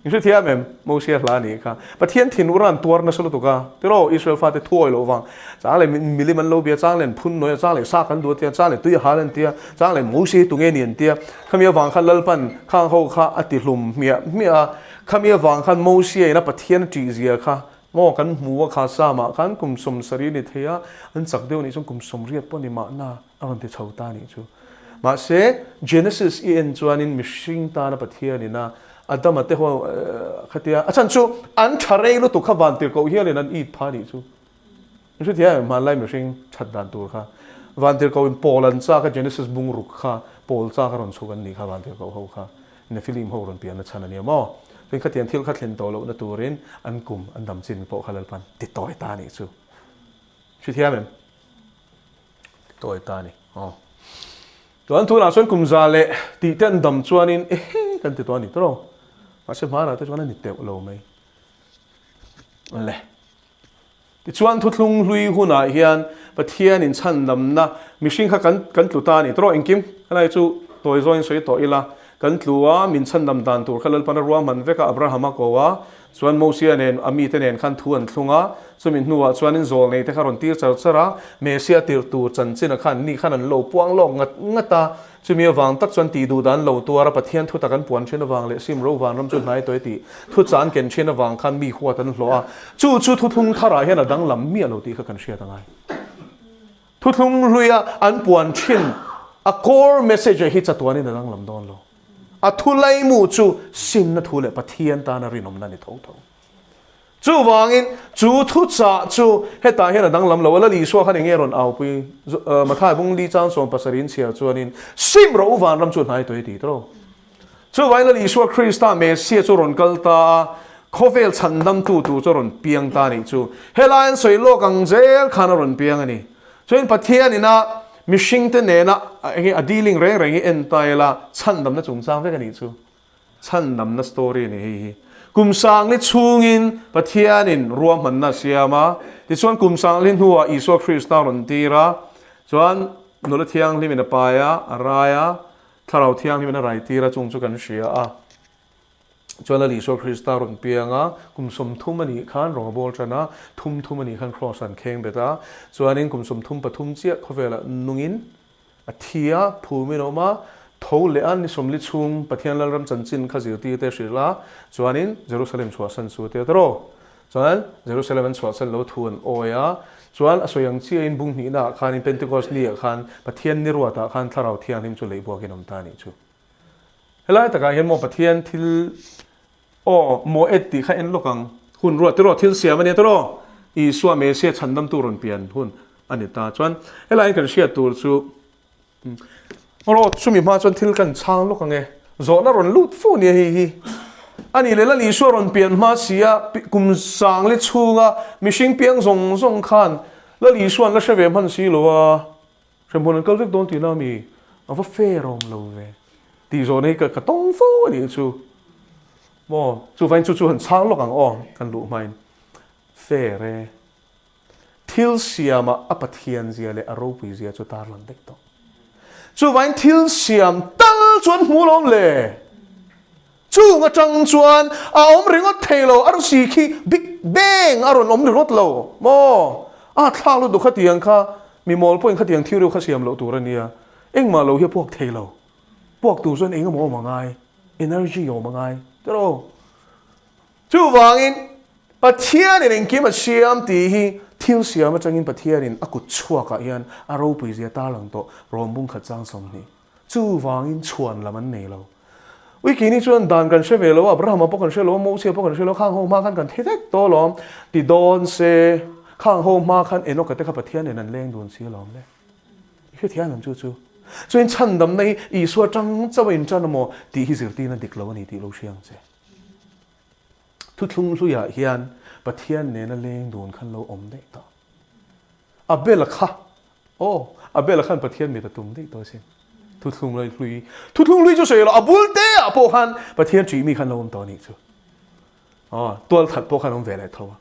In hrethiam em? Mosia hla a nih kha. Pathian thin ura an tuar nasa lutuk a. Tiraw Israel fate thuawi loh vang. Chang leh milim an lo bia, chang leh an phun nawi a, chang leh sa kan duh a tia, chang leh tui a hal an tia, chang leh Mosia hi tunge ni an tia. Khami avang khan Lalpan khang ho kha a ti hlum hmiah hmiah a. Khami avang khan Mosia in a Pathian a ṭih zia kha Maw kan hmu a kha Sam-ah khan kum 70 a ni thei a, an chak deuh anih chuan kum 80 pawh a ni mahna a rawn ti chho ta anih chu. Mahse, Genesis i en chuanin mihring tana Pathianin a Adama te ho khatia a chhan chu an tha rei lutuk kha vantirhkoh hialin an it pha anih chu. In hrethiam em hmanlai mihring that dan tur kha. Vantirhkohin pawl an chak a Genesis bungruk kha pawl chak a rawn chhuk an nih kha vantirhkoh ho kha. Nephilim ho rawn pianna chhan a nia maw? Chuan khatiang thil kha thlen tawh lohna turin an kum an dam chin pawh kha Lalpan ti tawi ta a nih chu. Hrethiam em? Ti tawi ta a ni. Aw. Chuan tunah chuan kum za leh tih te an dam chuanin ehe kan ti tawh a ni tawh. Mahse hmanah te chuan a ni teuh lo mai. Le. Tichuan thuthlung hlui hunah hian Pathianin chhandamna mihring kha kan kan tlu ta a ni. Tawh engkim helai chu tawi zawngin sawi tawh ila, kan tlu a, min chhandam dan tur kha Lalpan a ruahman vek a, Abraham a ko a, chuan Mosia nen a mite nen khan thu an thlung a, chumi hnuah chuanin zawl neite kha rawn tir char char a, Mesia tirh tur chanchin khan ni khan an lo puang lawk ngat ngat a, Chumi avang tak chuan tih duh dan lo tuar a Pathian thu tak an puan thin avang leh sim ro vanram chu hnai tawh e tih thu chah an ken thin avang khan mi huat an hlawh a. Chu chu thuthlung tharah hian a danglam miah lo tih kha kan hriat angai. Thuthlung hluia an puan thin a core message ah hi chatuanin a danglam dawn lo. A thu laimu chu simna thu leh Pathian tana rinawmna a ni tho tho. Chuvangin, chu thuchah chu hetah hian a danglam lo a, Lal Isua khan enge rawn aupui? Mathai bung li chang 17 in chhiar chuanin, Sim rawh u vanram chu hnai tawh i ti tawh. Chuvangin Lal Isua Krista Messiah chu rawn kal ta a, khawvel chhandamtu tur chu a rawn piang ta a nih chu. Helai an sawi lawk ang zel khan a rawn piang a ni. Chuan Pathian ina mihringte nena enge a dealing reng reng hi en ta ila chhandamna chungchang vek a nih chu. Chhandamna story a ni hei hi. Kum sangli chhungin Pathianin ruahmanna a siam a, tichuan kum sangli hnuah Isua Krista a rawn tir a, chuan nula thianghlimin a pai a, a rai a, Thlarau thianghlimin a rai tir a, chung chu kan hria a. Chuan Lal Isua Krista a rawn piang a, kum 30 a nih khan rawng a bawl tan a, thum thum a nih khan Kraws an kheng bet a, chuanin kum 33 chiah khawvelah nungin A thi a, phumin a awm a, tho leh a, ni 40 chhung Pathian Lalram chanchin kha zirtirte a hrilh a, chuanin Jerusalem chhuahsan chu a ti a tawrh. Chuan Jerusalem an chhuahsan lo thu an awi a, chuan a sawi ang chiahin bung hnihnaah khanin Pentecost ni-ah khan Pathian ni ruatah khan Thlarau Thianghlim chu leihbuakin awm ta a nih chu. Helai takah hian maw Pathian thil aw maw et tih kha en lawk ang. Hun ruat tiraw thil siam a nia tiraw Isua Messiah chhandamtu rawn pian hun a ni ta. Chuan helai kan hriat tur chu rawh chumi hma chuan thil kan chhang lawk ang e. Zawhna rawn lut fu nia hei hi. A nih leh Lal Isua rawn pian hma si a kum sangli chhunga mihring piang zawng zawng khan Lal Isua'n la hre ve hman si lo a. Hremhmun an kal vek dawn tihna ami a va fair awm lo ve tih zawhna hi ka tawng fo a nih chu. Maw chuvain chu chu han chhang lawk ang aw kan luh hmain fair e. Thil siamah a Pathian zia leh a ropui zia chu tarlang daih tawh. Chuvain thil siam tal chu an hmu lawm le. Chung atang chuan a awm ringawt thei lo, arsi khi Big Bang a rawn awm ringawt lo maw? A thlak lutuk khatiang kha mi mawl pawhin khatiang theory kha siam loh tur a nia. Engmah lo hi a puak thei lo. Puak tur chuan eng emaw awm a ngai, energy awm a ngai tiraw? Chuvangin Pathianin engkim a siam tih hi thil siam atangin Pathianin a kut chhuakah hian a ropui zia tarlang tawh rawm bung khat chang 20. Chuvangin chhuan lam an nei lo. Ui keini chuan dan kan hre ve lo a, Abrahama pawh kan hre lo a, Mosia pawh kan hre lo a, khang ho hma khan kan thi vek tawh alawm ti dawn se, khang ho hma khan Enoka te kha Pathian nen an leng dun si alawm le. I hrethiam em chu chu? Chuan chhandamna hi Isua tang chauh a intan amaw tih hi zirtirna dik lo a ni tih lo hria ang che. Thuthlung hluiah hian Pathian nena leng dun khan lo awm daih tawh. Abel-a kha, aw, Abel-a khan Pathian mit a tum daih tawh asin. Thuthlung hlui, thuthlung hlui chu sawi lo, a bul te ah pawh khan Pathian ṭih mi khan lo awm tawh a nih chu. Aw, tual that pawh khan awm ve leh tho a.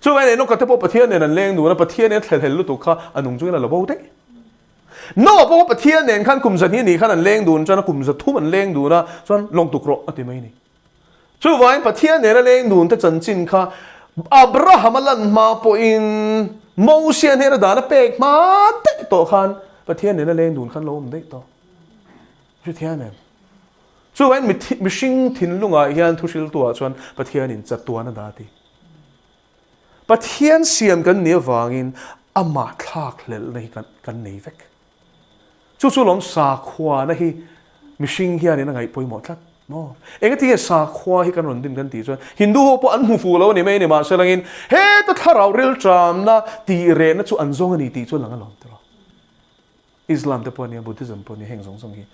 Chuvangin Enoka te pawh Pathian nen an leng dun a, Pathian nen thlelhel lutuk kha a nung chungin a la bo daih. Noah pawh Pathian nen khan kum zahnih nih khan an leng dun chuan a kum zathum an leng dun a, chuan lawng tuk rawh a ti mai a ni. Chuvangin Pathian nena leng dun te chanchin kha Abraham a lan hma pawhin Mosia hnena dan a pek hma daih tawh khan Pathian nena leng dun khan lo awm daih tawh. Hrethiam em? Chuvangin mihring thinlungah hian thuhriltuah chuan Pathianin chatuan a dah a ti. Pathian siam kan nih avangin amah thlak hlelhna hi kan nei vek. Chu chu lawm sakhuana hi mihring hianin a ngaih pawimawh tlat maw? Engatinge sakhua hi kan rawn din kan tih chuan Hindu ho pawh an hmu fuh lo a ni mai a ni mahse langin heta thlarau rilṭamna tih rehna chu an zawng a ni tih chu a lang alawm tiraw. Islam te pawh a nia, Buddhism pawh a nia heng zawng zawng hi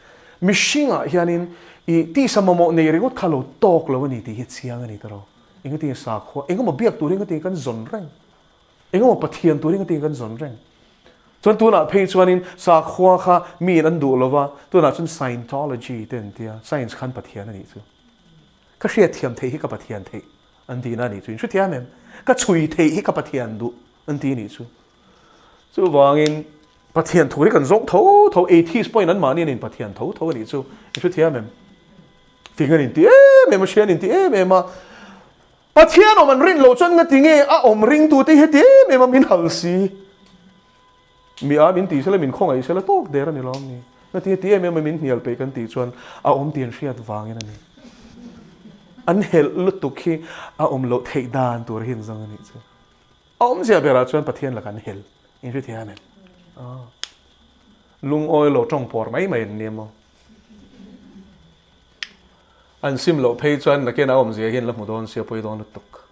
mihringah hianin i tisa mamawh nei ringawt kha lo tawk lo a ni tih hi chiang a ni tiraw. Engatinge sakhua engemaw biak tur hi engatinge kan zawn reng? Engemaw Pathian tur hi engati kan zawn reng? Chuan tunah phei chuanin sakhua kha miin an duh lova, tunah chuan Scientology te an tia, science khan Pathian a nih chu. Ka hriatthiam theih hi ka Pathian theih an tihna a nih chu. In hrethiam em? Ka chhui theih hi ka Pathian duh an ti a nih chu. Chuvangin Pathian thu hi kan zawng tho tho, atheist pawhin anmahni an inpathian tho tho a nih chu. In hrethiam em? Fing an inti em em a, hria an inti em em a. Pathian awm an rin loh chuan ngati nge a awm ringtute hi heti em em a min hal si? Mi a min tih sela min khawngaih sela tawk der a ni lawm ni? Ngati heti em em a min hnial peih kan tih chuan a awm tih an hriat vangin a ni. An helh lutuk hi a awm loh theih dan tur hi an zawng a nih chu. A awmzia berah chuan Pathian lakah an hel in hre thei a nem. Lungawi lo tawng pawr mai mai an ni emaw? An sim loh phei chuan nakin a awmzia hian la hmu dawn sia pawi dawn lutuk.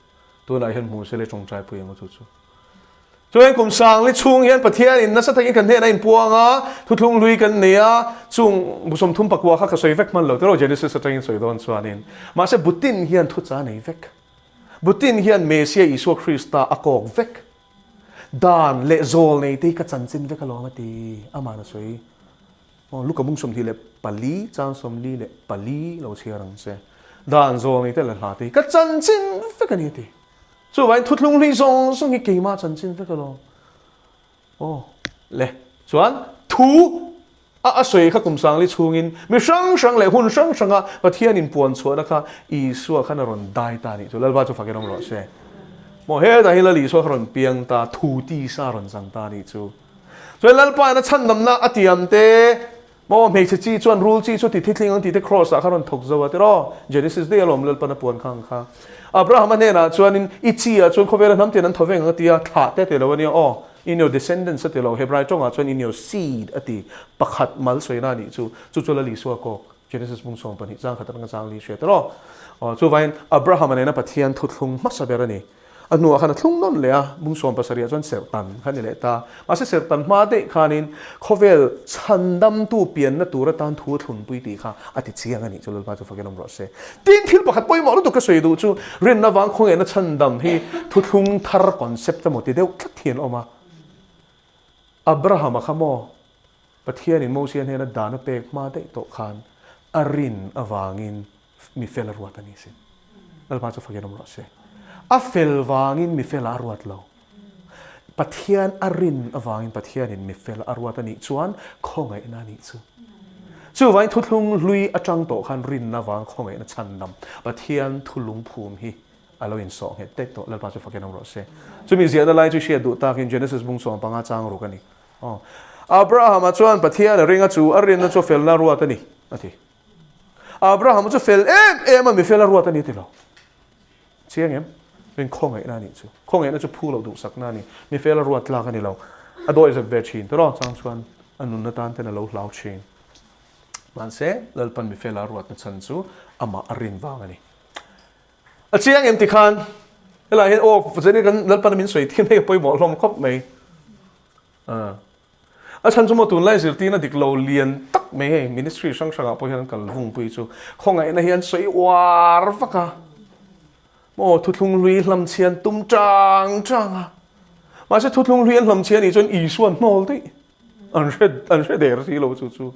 Tunah hian hmu se le tawngtai pui emaw chu chu. Chuan kum sangli chhung hian Pathianin nasa takin kan hnenah a inpuang a, thuthlung hlui kan nei a, chung bu 30 pakua kha ka sawi vek hman lo tiraw Genesis atangin sawi dawn chuanin. Mahse butin hian thucha a nei vek. Butin hian Mesia Isua Krista a kawk vek. Dan leh zawl nei te hi ka chanchin vek alawm a ti, ama'n a sawi. Aw, Luka mung 24, chang 44 lo chhiar ang che. Dan zawl nei te leh hla te hi ka chanchin vek a ni a ti. Chuvangin thuthlung hlui zawng zawng hi keimah chanchin vek alawm. Aw, le, chuan thu a a sawi kha kum sangli chhungin mi hrang hrang leh hun hrang hranga Pathianin puan chhuahna kha Isua khan a rawn dai ta a nih chu. Lalpa chu fakin awm rawh se. Maw hetah hi Lal Isua kha rawn piang ta, thu tisa rawn chang ta a nih chu. Chuan Lalpa in a chhandamna a tiam te, maw hmeichhe chi chuan rul chi chu ti thitling ang tih te Kraws ah kha rawn thawk zo a tiraw? Genesis daih alawm Lalpan a puan kha ang kha. Abraham a hnenah chuanin i chi ah chuan khawvela hnam tin an thaw veng ang a ti a, thlah te a ti lo a nia aw, in your descendants a ti lo, Hebrai tawngah chuan in your seed a ti, pakhat mal sawina a nih chu, chu chu Lal Isua kawk, Genesis bung 12 chang khat atanga chang li hria tiraw? Aw, chuvangin Abraham a nena Pathian thuthlung hmasa ber a ni. A hnuah khan a thlung nawn leh a, bung 17 ah chuan serhtan kha a ni leh ta. Mahse serhtan hma daih khanin khawvel chhandamtu pianna tur atan thu a thlunpui tih kha a ti chiang a nih chu Lalpa chu fakin awm rawh se. Tin, thil pakhat pawimawh lutuk ka sawi duh chu rinna vang khawngaihna chhandam hi thuthlung thar concept emaw ti deuh tlat hi an awm a. Abraham-a kha maw Pathianin Mosia hnena dan a pek hma daih tawh khan a rin avangin mi fel a ruat a ni sin. Lalpa chu fakin awm rawh se. A fel vangin mi fela a ruat lo. Pathian a rin avangin Pathianin mi fel a ruat a nih chuan khawngaihna a nih chu. Chuvangin thuthlung hlui atang tawh khan rinna vang khawngaihna chhandam Pathian thu lungphum hi a lo insawh nghet tek tawh. Lalpa chu fakin awm rawh se. Chumi ziahna lai chu hriat duh takin Genesis bung 15 chang ruk a ni. Aw. Abrahama chuan Pathian a ring a chu a rinna chu felna ruat a ni, a ti. Abrahama chu fel em em a mi fel a ruat a ni ti lo. Chiang em? Rin khawngaihna a nih chu. Khawngaihna chu phu loh duhsakna a ni. Mi fel a ruat tlak a ni lo. A dawi zep ve thin tawh chang chuan a nunna tan ten a lo hlau thin. Mahse, Lalpan mi fela ruatna chhan chu amah a rin vang a ni. A chiang em tikhan helai hian aw zeni kan Lalpan a min sawi thin hei a pawimawh hlawm khawp mai. A chhan chu maw tunlai zirtirna dik lo lian tak mai hei ministry hrang hrangah pawh hian an kal vungpui chu khawngaihna hi an sawi uar vak a, maw thuthlung hlui hlamchhian tum chang chang a, mahse thuthlung hlui an hlamchhian nih chuan Isua an hnawl daih an hre an hre der si lo chu chu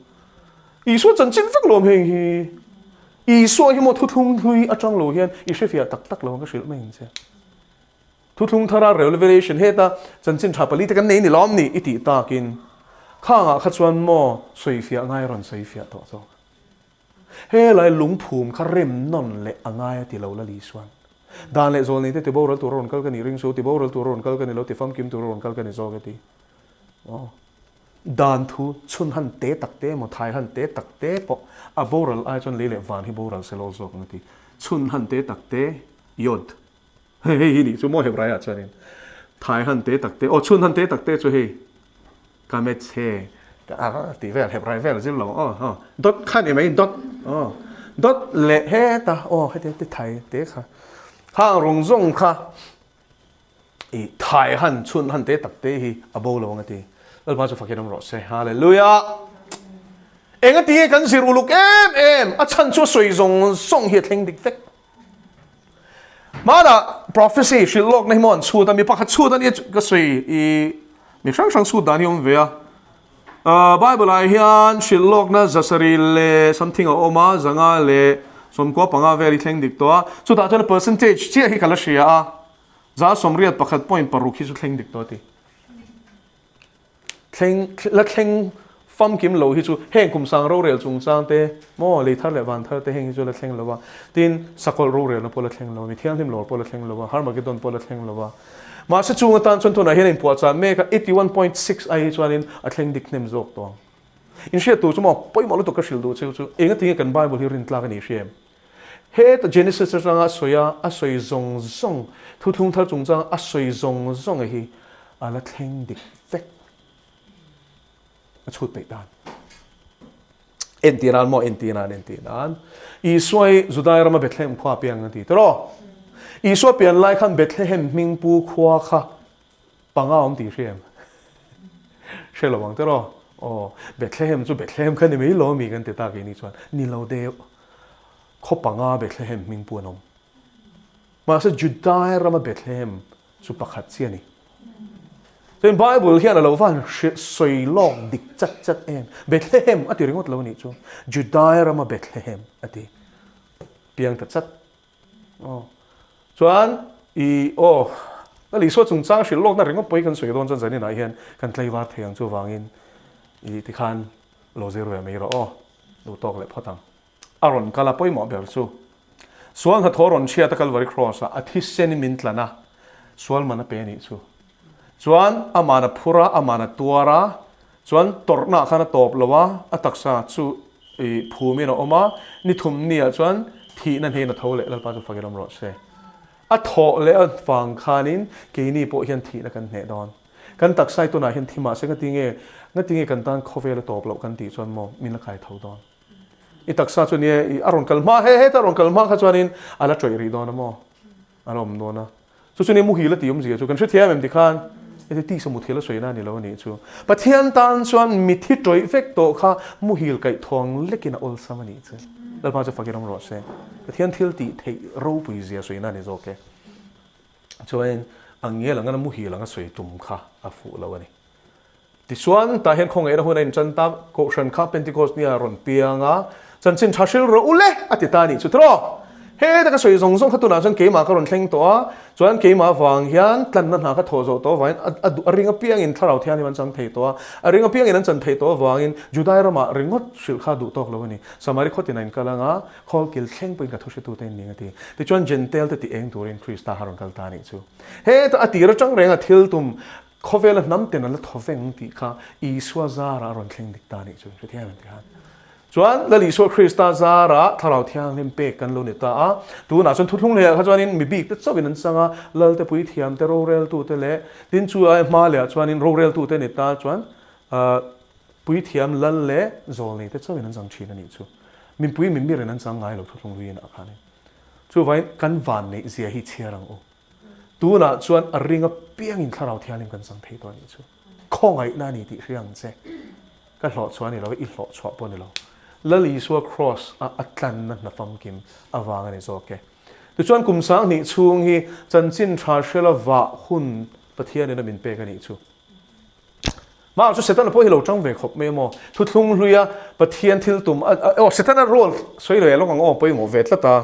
Isua chanchin vek lawm heng hi Isua hi maw thuthlung hlui atang lo hian i hrefiah tak tak lo ang ka hrilh mai ang che. Thuthlung thara Revelation heta chanchin tha pali te kan nei ni lawm ni i tih takin khangah kha chuan maw sawifiah ngai rawn sawifiah tawh zawk. Helai lungphum kha rem nawn leh a ngai a ti lo la Lisuan. Dan leh zawl nei te tiboral tur a rawn kal ka nih ring su, tiboral tur a rawn kal ka ni lo, tifamkim tur a rawn kal ka ni zawk a ti. Aw. Dan thu chhun han te tak te emaw thai han te tak te pawh a boral ai chuan lei leh van hi boral se law zawk ang a ti. Chhun han te tak te, yod. Hei hei hi nih chu maw Hebraiah chuanin thai han te tak te aw chhun han te tak te chu hei kametz he a tih vel Hebrai vel zir lo aw aw dot kha ni mai dot aw dot leh heta aw heti te thai te kha khang rawng zawng kha i thai han chhun han te tak te hi a bo lo ang a ti Lalpa chu fakin awm rawh se Hallelujah Enga tinge kan zir uluk em em a chhan chu a sawi zawng zawng hi a thleng dik vek. Hmanah prophecy hrilh lawkna hi maw an chhut a, mi pakhat chhut a nia ka sawi i mi hrang hrang chhut dan hi awm ve a. Bible ah hian hrilh lawkna zasarih leh something a awm a, zanga leh 95 vel hi thleng dik tawh a. Chutah chuan percentage chiah hi ka la hria a, 81.6 hi chu thleng dik tawh a ti. Thleng, la thleng famkim lo hi chu heng kum sang rorel chungchang te maw lei thar leh van thar te heng hi chu la thleng lo a, tin sakawlh rorelna pawh la thleng lo a, mi thianghlim lawr pawh la thleng lo a, Harmagedon pawh la thleng lo a. Mahse chung atan chuan tunah hian a inpuahchah mek a, 81.6 ai hi chuanin a thleng dik hnem zawk tawh ang. Inhriat tur chu maw pawimawh lutuk ka hrilh duh cheu chu engatinge kan Bible hi rintlak a nih hria em? Heta Genesis atanga a sawi a, a sawi zawng zawng, thuthlung thar chungchanga a sawi zawng zawng hi a la thleng dik vek. A chhut peih dan. Entir nan maw? Entir nan, entir nan. Isua hi Judai rama Bethlehem khua piang a ti tawh. Isua pian lai khan Bethlehem hmingpu khua kha Panga awm tih hria em? Hre lo ang tiraw? Aw, Bethlehem chu Bethlehem kha ni mai lo ami kan ti ta keini chuan ni lo deuh. Khaw panga Bethlehem hming pu an awm. Mahse Judai rama Bethlehem chu pakhat chiah a ni. Chuan Bible hian a lo van sawi lawk dik chat chat em. Bethlehem a ti ringawt lo anih chu. Judai rama Bethlehem a ti. Piang ta chat. Aw. Chuan i aw Lal Isua chungchang hrilh lawkna ringawt pawh hi kan sawi dawn chuan zaninah hian kan tlaivar thei ang chuvangin i tikhan lo zir ve mai rawh aw. Duh tawk leh phawt ang. A rawn kal a pawimawh ber chu sual hnathawh rawn chhiat a Calvary Cross ah a thisen in min tlan a, sual man a pe a nih chu. Chuan aman a phur a, aman a tuar a, chuan tawrhna ah khan a tawp lo a, a taksa chu i phumin a awm a, ni thum ni ah chuan thihna hnen a tho leh Lalpa chu fak in awm rawh se. A thawh leh a vang khanin keini pawh hian thihna kan hneh dawn. Kan taksa hi tunah hian thi mahse ngatinge ngatinge kan tan khawvel a tawp loh kan tih chuan maw min la kai tho dawn. I taksa chu nia i a rawn kal hma he heta a rawn kal hma kha chuanin a la tawih rih dawn a maw? A la awm dawn a. Chu chu nia muhil a tih awmzia chu kan hrethiam em tikhan heti tisa muthil a sawi na a ni lo a nih chu. Pathian tan chuan mithi tawih vek tawh kha muhil kaih thuang lekin a awlsam a nih chu. Lalpa chu fakin awm rawh se. Pathian thil tih theih ropui zia sawi na a ni zawk e. Chuanin a ngial anga muhil anga sawi tum kha a fuh lo a ni. Tichuan, tah hian khawngaihna hun a inchan ta, Kohhran kha Pentecost nia rawn piang a, Chanchin tha hril rawh u le! a ti ta a nih chu tiraw? Heta ka sawi zawng zawng kha tunah chuan keimah ka rawn thleng tawh a, chuan keimah vang hian tlanna hna ka thawh zawh tawh avangin a duh a ring apiangin Thlarau Thianghlim an chang thei tawh a, a ring apiangin an chan theih tawh avangin Judai ramah ringawt hrilh kha duh tawk lo a ni. Samari khaw tina in kal anga khawlkil thleng pawhin ka thu hretute in ning a ti. Tichuan Jentail te ti eng turin Krista kha rawn kal ta a nih chu. Heta a tir atang renga thil tum khawvela hnam ten an la thaw veng tih kha Isua zarah a rawn thleng dik ta a nih chu. Hrethiam em ti khan. Chuan Lal Isua Krista zarah Thlarau Thianghlim pek kan lo ni ta a, tunah chuan thuthlung lehah kha chuanin mi bik te chauhin an chang a, Lalte Puithiam te, roreltute leh tin chu ai hma lehah chuanin roreltute ni ta chuan Puithiam Lal leh Zawlnei te chauhin an chang thin a nih chu. Mipui mimirin an chang ngai lo thuthlung luiin ah khanin. Chuvangin kan vanneih zia hi chhiar ang u. Tunah chuan a ring apiangin Thlarau Thianghlim kan chang thei tawh a nih chu. Khawngaihna a ni tih hria ang che. Ka hlawhchhuah a ni lo, i hlawhchhuah pawh a ni lo. Lal Isua Kraws a a tlanna hna famkim avang a ni zawk e. Tichuan kum 2000 chhung hi chanchin tha hrela vah hun Pathianin a min pek a nih chu. Mah chu Setana pawh hi lo tang ve khawp mai maw? Thuthlung hluia Pathian thil tum a, aw Setana role sawi lo e lawk ang aw pawimawh ve tlat a.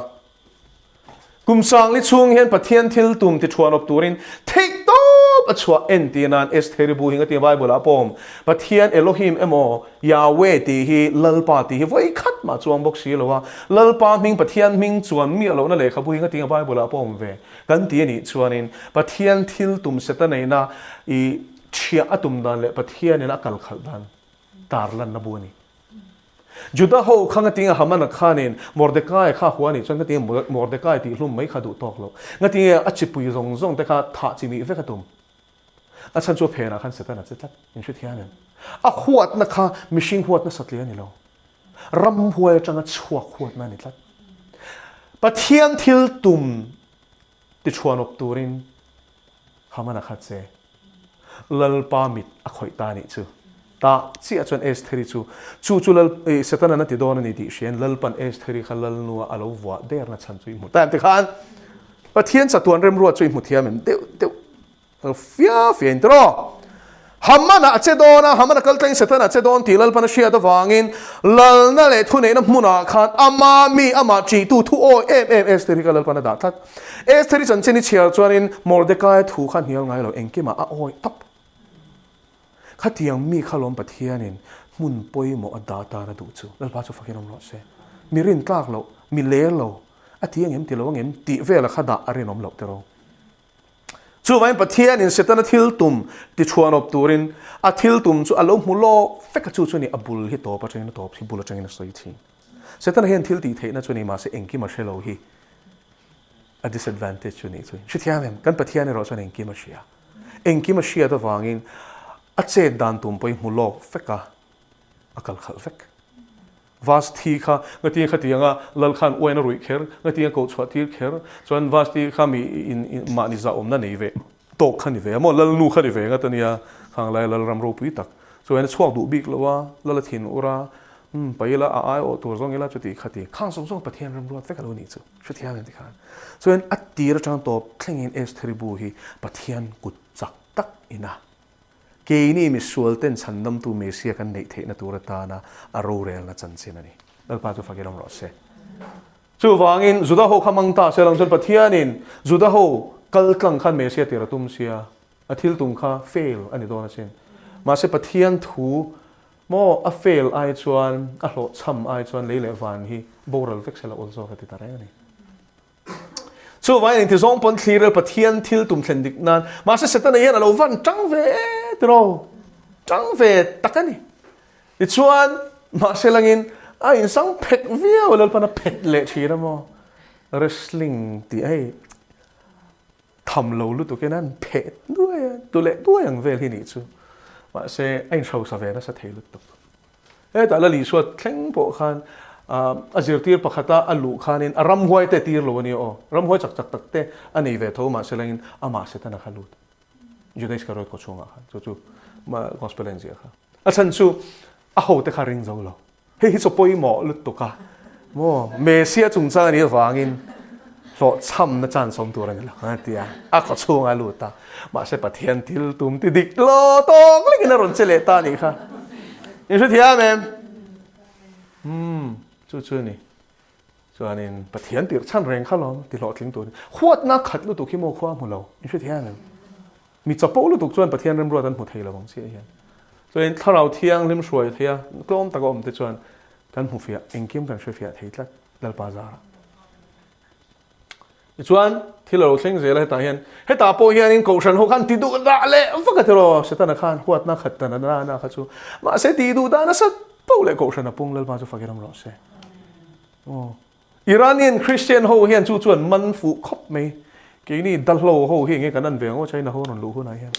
Kum 40 chhung hian Pathian thil tum ti thuan awp turin theih tawp a chhuah en tih nan Estheri bu hi ngatinge Bible ah pawm Pathian Elohim emaw Yahweh tih hi Lalpa tih hi vawi khat mah chuang bawk si lo a, Lalpa hming Pathian hming chuan miah lohna lehkhabu hi ngatinge Bible ah pawm ve kan ti a nih chuanin Pathian thil tum seta neihna i thiah a tum dan leh Pathianin a kal khalh dan tarlanna bu a ni. Juda ho kha ngatinge Hamana khanin Mordecai kha hua anih chuan ngatinge Mordecai tih hlum mai kha duh tawk lo. Ngatinge a chipui zawng zawng te kha thah chi mih vek a tum. A chhan chu a phenah khan Satan a che tlat. In hre thiam em? A huatna kha mihring huatna satliah a ni lo. Ramhuai atanga chhuak huatna a ni tlat. Pathian thil tum tichhuanawp turin Hamana kha che. Lalpa mit a khawih ta anih chu. Tah chiah chuan Estheri chu, chu chu Lal, eh, Setanan a ti dawn a ni tih hriain Lalpan Estheri kha Lalnua a lo vuah derna chhan chu i hmu ta em tikhan Pathian chatuan remruat chu i hmu thiam em deuh deuh fia fia in tiraw. Hamana a che dawn a, Hamana kal tlangin Setana a che dawn tih Lalpan a hriat avangin Lalna leh thuneihna hmunah khan ama mi, amah ṭihtu thu awi em em Estheri kha Lalpan a dah tlat. Estheri chanchin i chhiar chuanin Mordecai thu kha hnial ngai lo, engkimah a awi tawp. Khatiang mi kha lawm Pathianin hmun pawimawh a dah tan a duh chu. Lalpa chu fakin awm rawh se. Mi rintlak loh, mi ler lo, a ti angem ti lo angem tih vela kha dah a rinawm loh tiraw. Chuvangin Pathianin Setana thil tum tichhuanawp turin a thil tum chu a lo hmu lawk vek a, chu chu ni a bul hi tawp atangin a tawp hi bul atangin a sawi thin. Setana hian thil tih theihna chu ni mahse engkim a hre lo hi a disadvantage chu nih chu. Hrethiam em? Kan Pathian erawh chuan engkim a hria. Engkim a hriat avangin a chet dan tum pawh hi hmu lawk vek a, a kal khalh vek. Vasti kha ngatinge khatianga lal khan uain a ruih kher, ngatinge koh chhuah tir kher, chuan Vasti kha mi in mahni zahawmna nei ve tawk kha ni ve a maw, lalnu kha ni ve ngat a nia, khang laia lal ram ropui tak. Chuan a chhuak duh bik lo a, lal a thin ur a, umm pai ila a ai awh tur zawng ila chuti khati, khang zawng zawng Pathian ram ruat vek a lo nih chu, hrethiam em tikhan. Chuan a tir atang tawp thlengin Estheri bu hi Pathian kut chak tak ina Keini misualten chhandamtu Messia kan neih theihna tur atana a rorelna chanchin a ni. Lalpa chu fakin awm rawh se. Chuvangin Juda ho kha mang ta se lang chuan Pathianin Juda ho kal tlang khan Messia tir a tum sia, a thil tum kha fail a ni dawn asin. Mahse Pathian thu maw a fail ai chuan a hlawhchham ai chuan lei leh van hi boral vek se la awl zawk a ti ta reng a ni. Chuvangin engtizawng pawn thlirel Pathian thil tum thlen dik nan, mahse Setana hian a lo van tang ve tiraw, tang ve tak a ni. Tichuan, mahse langin a insang phet viau a, Lalpan a phet leh thin a maw? Wrestling tih hei tham lo lutuk hian an phet duai a, tu leh duai ang vel hi nih chu. Mahse, a inhrosa ve nasa thei lutuk. Hetah Lal Isua thleng pawh khan a zirtir pakhata a luh khanin a ramhuai te tir lo a nia aw. Ramhuai chak chak tak te a nei ve tho mahse langin amah Setana kha lut. Juda Iskariot khaw chhungah khan chu chu Gospel a inziah kha. A chhan chu a hote kha ring zo lo. Hei hi chaw pawimawh lutuk a maw Messia chungchang a nih avangin hlawhchhamna chance awm tur a ni lo a ti a, a khaw chhungah a lut a, mahse Pathian thil tum ti dik lo tawk lekin a rawn che leh ta a nih kha. In hrethiam em? Umm, chu chu a ni. Chuanin Pathian tirh chhan reng kha lawm ti hlawhtling turin huatna khat lutuk hi maw khua hmu lo in hre thei ang em? Mi chapo lutuk chuan Pathian remruat an hmu thei lo ang chiah hian. Chuanin Thlarau Thianghlim hruai theia tlawm taka awm te chuan kan hmu fiah engkim kan hre fiah thei tlat Lalpa zarah. Tichuan thil a lo thleng zel a hetah hian hetah pawh hianin Kohhran ho khan ti duh dah leh vak a tiraw Setana khan huatna khat ta na na kha chu mahse ti duh dah nasa poh leh Kohhran a pung Lalpa chu fakin awm rawh se. Aw. Iranian Christian ho hian chu chuan man fuh khawp mai. Keini Dalhlo ho hi enge kan an ve ang aw China ho rawn luh hunah hian.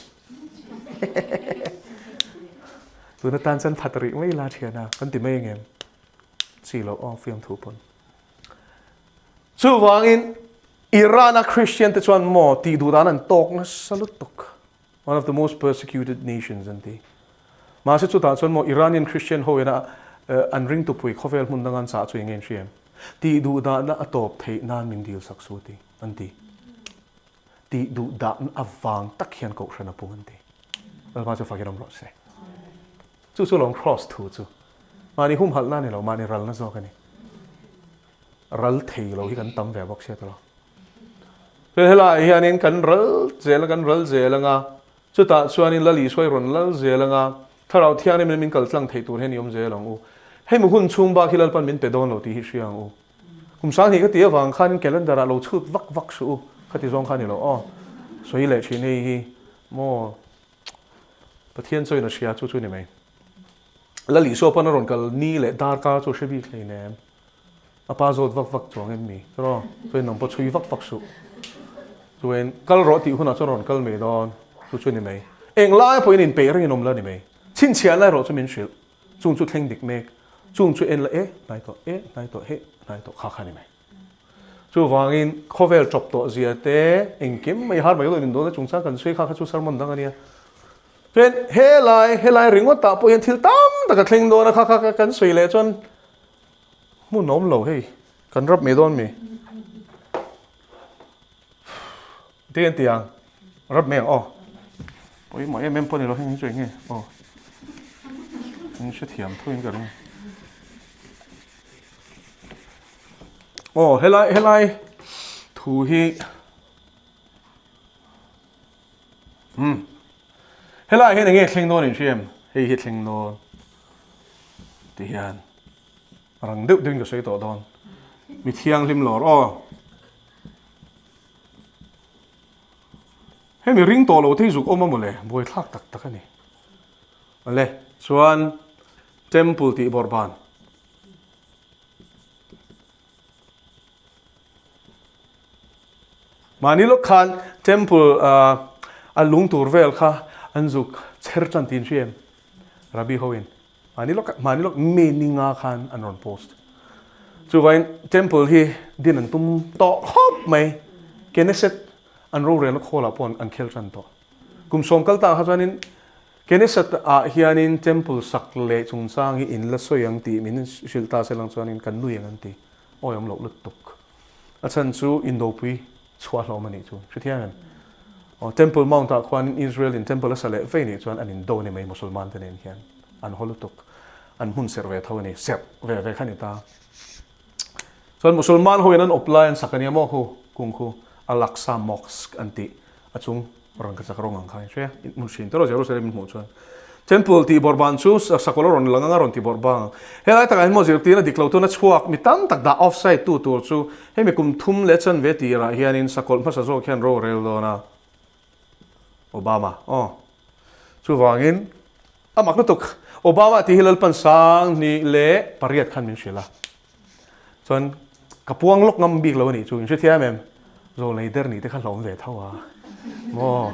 Tuna tan chuan phat rih mai la thiana kan ti mai angem? Chi loh aw fiamthu pawn. Chuvangin Iran-a Christian te chuan maw tih duh dan an tawk nasa lutuk. One of the most persecuted nations an ti. Mahse chutah chuan maw Iranian Christian ho ina an ringtupui khawvel hmun dang an chah chu eng nge an hria em? Tih duh dahna a tawp theih nan min dil sak su ti an ti. Tih duh dahna avang tak hian kohhran a pung an ti. Lalpa chu fakin awm rawh se. Chu chu lawm cross thu chu. Mahni humhalhna a ni lo, mahni ralna zawk a ni. Ral thei lo hi kan tam ve bawk sia tawh. Helaiah hianin kan ral zel a, kan ral zel anga, chutah chuanin Lal Isua i rawn lal zel anga, Thlarau Thianghlim min kal tlang thei tur hian i awm zel ang u. Hemi hun chhung bak hi Lalpan min pe dawn lo tih hi hria ang u. Kum sanghnih ka tih avang khanin calendar ah lo chhut vak vak suh u, khati zawng kha a ni lo aw. Sawi leh thin hei hi maw Pathian chawiin a hria chu chu ni mai. Lal Isua pawn a rawn kal ni leh darkar chu a hre bik hleinem. A pa zawt vak vak chuang em mi? Tiraw? Chuan nang pawh chhui vak vak suh. Chuan kal rawh tih hunah chuan rawn kal mai dawn. Chu chu ni mai. Eng lai pawhin inpeih rengin awm la ni mai. Chhinchhiah lai erawh chu min hrilh. Chung chu thleng dik mek. Chung chu en la e, hnai tawh, e, hnai tawh, he, hnai tawh kha kha ni mai. Chuvangin khawvel tawp tawh zia te engkim mai har mai lo in dawn a chungchang kan sawi kha kha chu sermon dang a nia. Chuan helai helai ringawtah pawh hian thil tam tak a thleng dawn a kha kha kan sawi leh chuan hmun a awm lo hei kan rap mai dawn mi. Ti an ti ang rap mai ang aw. Pawimawh em em pawh ni lo heng hi chu eng nge aw. In hrethiam thuin ka ring. Aw helai helai thu hi umm helai hian enge thleng dawn in hria em hei hi thleng dawn ti hian rang deuh deuhin ka sawi tawh dawn mi thianghlim lawr aw hemi ring tawh lo te hi zuk awm a mawle buaithlak tak tak a ni awle chuan temple tih bawrhban. Mahni lawk khan temple a lung tur vel kha an zuk chher tan tih an hria em? Rabbi ho in mahni lawk mahni lawk May ni nga khan an rawn post. Chuvain temple hi din an tum tawh khawp mai. Knesset an rorelna khawlah pawh an khel tan tawh. Kum sawm kal ta kha chuanin Knesset ah hianin temple sak leh chungchang hi in la sawi ang tih min hrilh ta se lang chuanin kan nui ang an ti. Awi awm loh lutuk. A chhan chu indopui chhuah hlawm a nih chu. Hrethiam em? Aw Temple Mount ah khuanin Israel in temple a sa leh vei nih chuan an indo ni mai Musulman te nen hian. An haw lutuk. An hmun serh ve tho a ni. Serh ve ve kha ni ta. Chuan Musulman ho in an awp lai an sak a nia maw khu kung khu Al-Aqsa Mosque an tih a chung rawn ka chak rawng ang kha in hria in hmun hrin tawh Jerusalem in hmuh chuan Temple tih bawrh ban chu sakawlh a rawn lang anga rawn ti bawrh bang helai takah hian maw zirtirna dik lo tuna chhuak mi tam tak dah offside tu tur chu hemi kum thum leh chanve tirah hianin sakawlh hmasa zawk hian ro rel dawn a Obama aw chuvangin a mak lutuk Obama tih hi Lalpan sang hnih leh pariat khan min hrilh a. Chuan ka puang lawk ngam bik lo a nih chu, in hrethiam em? Zawlnei der nih te kha hlawm ve tho a. Maw?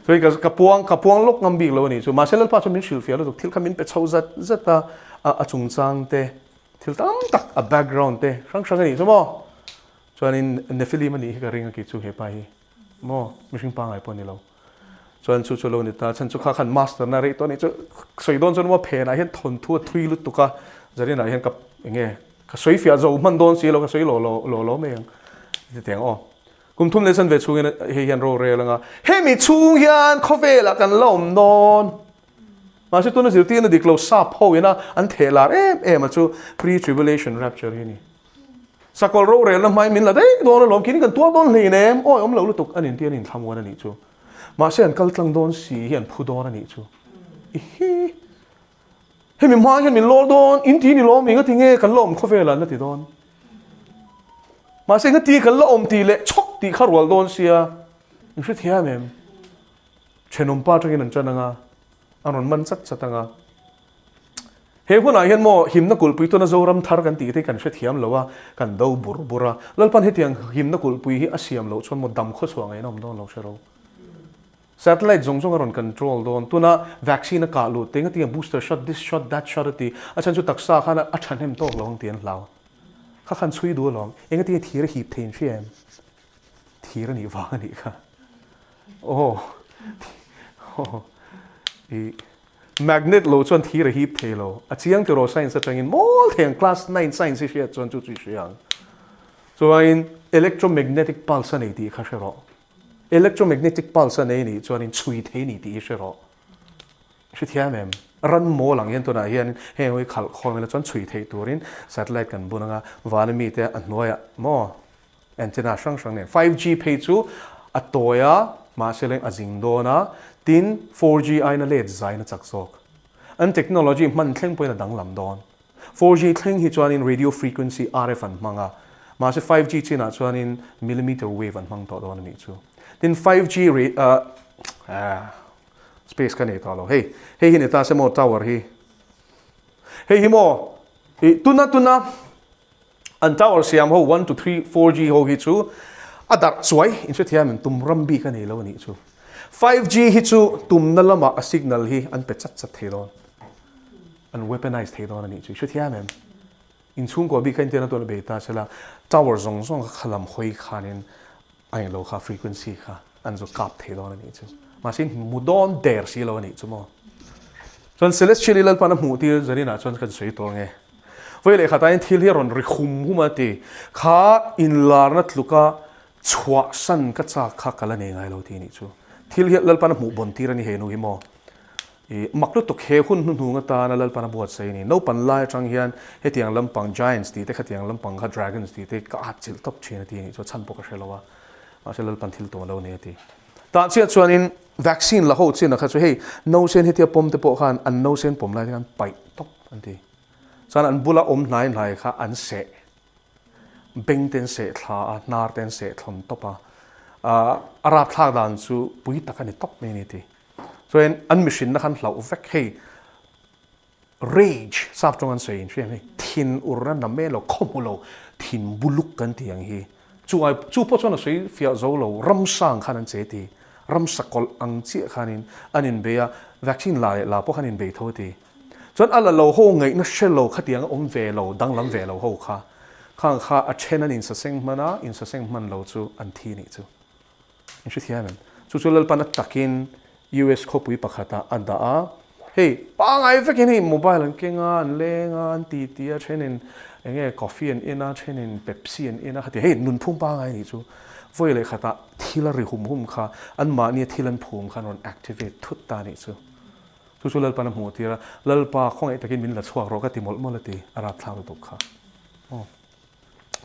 Chuan ka ka puang ka puang lawk ngam bik lo a nih chu. Mahse Lalpa chuan min hrilhfiah lutuk, thil kha min pe chho zat zat a, a chungchang te, thil tam tak a background te hrang hrang a nih chu maw? Chuanin Nephilim a nih hi ka ring a kei chu hepa hi. Maw? Mihring pangngai pawh a ni lo. Chuan chu chu lo ni ta, chhan chu kha khan master na rei tawh a nih chu sawi dawn chuan maw phenah hian thawnthu a thui lutuk a, zarinah hian ka enge ka sawi fiah zo hman dawn si lo ka sawi lo lo lo lo mai ang ti teng aw. Kum thum leh chan ve chhungin hei hian ro rel anga hemi chhung hian khawvelah kan la awm dawn. Mahse tuna zirtirna dik lo sap ho ina an theh lar em em a chu pre-tribulation rapture hi a ni. Sakawlh rorelna hmain min la daih dawn alawm, kini kan tuar dawn hleinem, awi awm lo lutuk a ninti an inthlamuan a nih chu. Mahse an kal tlang dawn si hi an phu dawn a nih chu. Ihi. Hemi hma hian min lawl dawn, in ti ni lawm, enga ti nge kan la awm khawvelah an la ti dawn. Mahse enga ti kan la awm tih leh chhawk tih kha rual dawn sia, in hrethiam em? Thenawmpa atangin an tan anga, an rawn man chat chat anga. He hunah hian maw himna kulhpui tuna Zoram thar kan tih te hi kan hrethiam lo a, kan do bur bur a. Lalpan hetiang himna kulhpui hi a siam loh chuan maw dam khawchhuah ngei an awm dawn lo hre ro. Satellite zawng zawng a rawn control dawn. Tuna vaccine a kah lut te engati nge booster shot, this shot, that shot a ti. A chhan chu taksa khan a thahnem tawk lo ang tih an hlau. Kha khan chhui duh alawm. Engati nge thir a hip thei in hria em? Thir a nih vang a nih kha. Aw I magnet lo chuan thir a hip thei lo. A chiang tiraw science atangin mawl thei ang class nine science i hriat chuan chu chu i hria ang. Chuvangin electromagnetic pulse a nei tih kha hre rawh. Electromagnetic pulse a nei nih chuanin chhui thei ni tih hi hre rawh. Hre thiam em? Ran mawl ang hian tunah hian heng ho hi khalh khawm ila chuan chhui theih turin satellite kan bun anga vana mite a hnuaiah maw antenna hrang hrang nen 5G phei chu a tawi a mahse leng a zing dawn a tin 4G aiin a let zain a chak zawk. An technology hman thleng pawhin a danglam dawn. 4G thleng hi chuanin radio frequency RF an hmang a, mahse 5G chinah chuanin millimeter wave an hmang tawh dawn a nih chu. Tin 5G ah space ka nei tawh lo hei hei hi ni ta se maw tower hi hei hi maw i tuna tuna an tower siam ho 1 to 3 4G ho hi chu a darh chuai in hrethiam in tum ram bik a nei lo a nih chu. 5G hi chu tumna lamah a signal hi an pe chat chat thei dawn. An weaponize thei dawn a nih chu i hrethiam em? Inchhungkua bik kha intian a tuan a bei ta sela tower zawng zawng kha khalam hawi khanin a englo kha frequency kha an zu kap thei dawn a nih chu. Mahse mu dawn der si lo a nih chu maw. Chuan Celestial i Lalpan a hmuh tir zaninah chuan kan sawi tawh ange. Vawi leh khatain thil hi a rawn ri hum hum a ti. Kha inlarna tluka chhuahsan ka chak kha ka la nei ngai lo ti a nih chu. Thil hi Lalpan a hmuh bawn tir a ni he nu hi maw. I mak lutuk he hun hnuhnung atana Lalpan a buatsaih a ni. Naupan lai atang hian hetiang lampang Giants tih te khatiang lampang kha Dragons tih te ka at chilh tawp thin a ti a nih chu a chhan pawh ka hre lo a. Mahse Lalpan thil tum a lo nei a ti. Tah chiah chuanin vaccine la ho chin a kha chu hei nausen hetia pawm te pawh khan an nausen pawm lai te khan paih tawp an ti. Chuan an bula awm hnai hnai kha an seh beng te an seh thla a, hnar te an seh thlawn tawp a. A rapthlak dan chu pui tak a ni tawp mai a ni a ti. Chuan an mihrinna khan hlauh vek hei rage sap tawng an sawi in hria hei thin urna na mel lo khaw hmu lo thin buluk kan tih ang hi chu ai chu pawh chuan a sawi fiah zo lo ramsang khan an che ti ramsa kawlh ang chiah khanin an inbei a vaccine la leh la pawh khan inbei tho a ti chuan a la lo ho ngaihna hre lo khatiang a awm ve lo danglam ve lo ho kha khang kha a then an insaseng hman a insaseng hman lo chu an thi nih chu. In hrethiam em? Chu chu Lalpan a takin US khawpui pakhatah a dah a, hei pangai vekin hei mobile an keng a, an leng a, an ti ti a, thenin eng nge coffee an in a, thenin Pepsi an in a, khati hei nunphung pangai anih chu. Vawi leh khatah thil a ri hum hum kha anmahnia thil an phum kha an rawn activate thut ta anih chu. Chu chu Lalpan a hmuh tir a, Lalpa khawngaih takin min la chhuak rawh ka ti mawlh mawlh a ti, a rapthlak lutuk kha. Aw.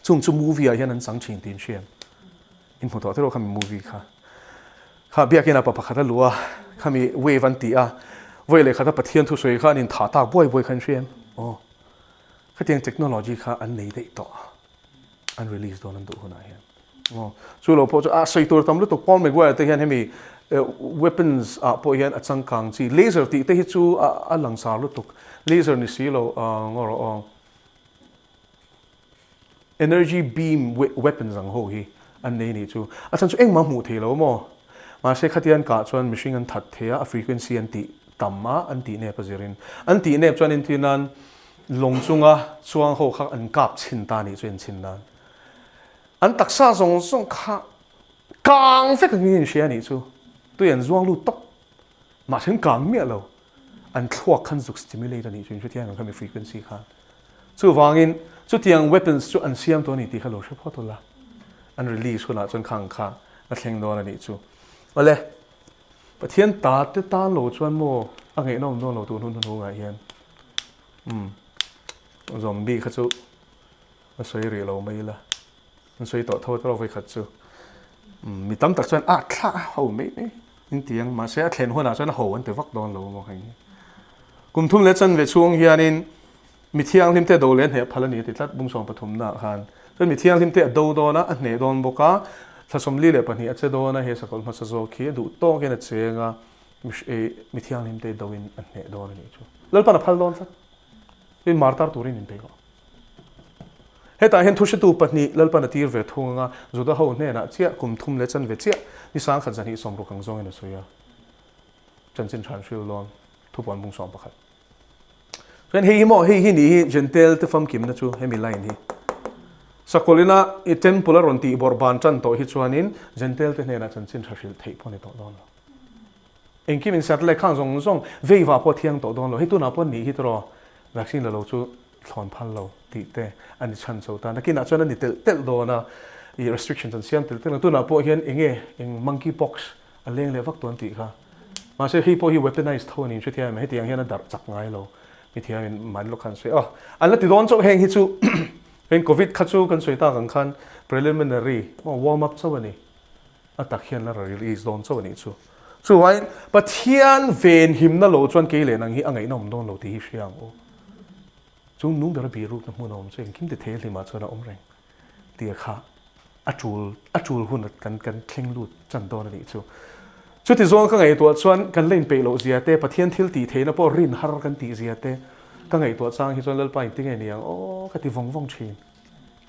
Chung chu movie ah hian an chang thin tih in hriat. In hmu tawh tiraw khami movie kha. Kha biakin ah pa pakhat a luh a, khami wave an ti a, vawi leh khat a Pathian thusawi kha an in thah tak buai buai kha in hria em? Aw. Khatiang technology kha an nei daih tawh. An release dawn an duh hunah hian. Aw. Chu lo pawh chu a sawi tur tam lutuk Paul Maguire te hian hemi weapons ah pawh hian a changkang chi laser tih te hi chu a langsar lutuk. Laser ni si lo ngaw rawh aw. Energy beam weapons ang ho hi an nei nih chu. A chhan chu engmah hmuh thei lo maw? Mahse khatian kah chuan mihring an that thei a, a frequency an tih tam a, an tih nep a zirin. An tih nep chuan intir nan lawng chunga chuang ho kha an kap chhin ta nih chu en chhin nan. An taksa zawng zawng kha kang vek angin in hria nih chu. Tui an zuang lut tawp. Mahse an kang miah lo. An thluak khan zuk stimulate a nih chu in hrethiam ang khami frequency khan. Chuvangin chutiang weapons chu an siam tawh a ni tih kha lo hre phawt ula. An release hunah chuan khang kha a thleng dawn a nih chu. Awle, Pathian ta te tan lo chuan maw a ngaihnawm dawn lo tun hun hun hungah hian. Umm, zombie kha chu. A sawi rih lo mai ila. An sawi tawh tho tawh vawikhat chu. Mi tam tak chuan a thla a ho mai mai in ti ang mahse a thlen hunah chuan a ho an ti vak dawn lo maw hei. Kum thum leh chanve chhung hianin mi thianghlim te do leh hneh phal a ni a ti tlat bung sawm pathumna ah khan. Chuan mi thianghlim te a do dawn a, a hneh dawn bawk a, thla 42 a che dawn a, he sakawlh hmasa zawk hi a duh tawkin a cheng a, mi thianghlim te do in a hneh dawn a nih chu. Lalpan a phal dawn tlat. Tin martar turin in peih rawh. Hetah hian thuhretu pahnih Lalpan a tir ve thung anga Juda ho hnenah chiah kum thum leh chanve chiah ni sangkhat zahnih sawmruk ang zawngin a sawi a. Chanchin than hril dawn thupuan bung 11. Chuan hei hi maw hei hi nih hi Gentile te famkimna chu hemi line hi. Sakawlina i temple a rawn tih bawrh ban tan tawh hi chuanin Gentile te hnenah chanchin tha hrilh theih pawh a ni tawh dawn lo. Engkim in satellite khang zawng zawng veiva pawh thiang tawh dawn lo. Hei tunah pawh nih hi tawh vaccine la lo chu thlawn phal lo tih te a ni chhan chho ta. Nakinah chuan a ni telh telh dawn a, ih restrictions an siam telh telh ang. Tunah pawh hian eng nge eng monkey pox a leng leh vak dawn tih kha. Mahse hei pawh hi weaponized tho a ni hrethiam em? Hetiang hian a darh chak ngai lo. Mithiamin mahni lawk khan sawi a, an la ti dawn chauh heng hi chu heng covid kha chu kan sawi tak ang khan preliminary warm up chauh a ni. A tak hian la release dawn chauh a nih chu. Chuvain Pathian venhimna lo chuan kei leh nang hi a ngaihna awm dawn lo tih hi hria ang u. Chung nung bera bihrukna hmun a awm chu engkim ti thei hlimah chuan a awm reng tia kha a tul a tul hun kan kan thleng lut chan dawn a nih chu. Chuti zawng ka ngaihtuah chuan kan la inpeih loh zia te, Pathian thil tih theihna pawh rin har kan tih zia te ka ngaihtuah chang hi chuan Lalpa engtinge ni ang aw ka ti vawng vawng thin.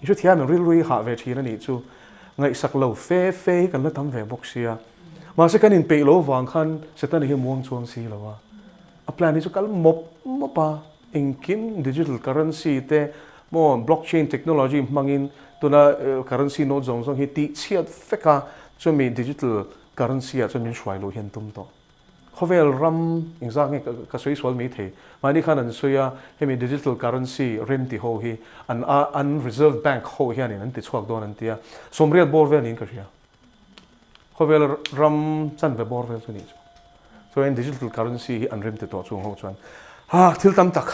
I hrethiam em rilru hi hah ve thin a nih chu. Ngaihsak lo fe fe hi kan la tam ve bawk sia. Mahse kan inpeih lo vang khan Setana hi a muang chuang si lo a. A plan hi chu kal mawp mawp a, engkim digital currency te maw blockchain technology hmangin tuna currency note zawng zawng hi tih chhiat vek a, chumi digital currency ah chuan min hruai luh hian tum tawh. Khawvel ram engzak nge ka sawi sual mai thei. Mahni khan an sawi a, hemi digital currency rem ti ho hi an an reserve bank ho hianin an ti chhuak dawn an ti a, sawmriat bawr vel niin ka hria. Khawvel ram chanve bawr vel chu nih chu. Chuan digital currency hi an rem ti tawh chung ho chuan ha thil tam tak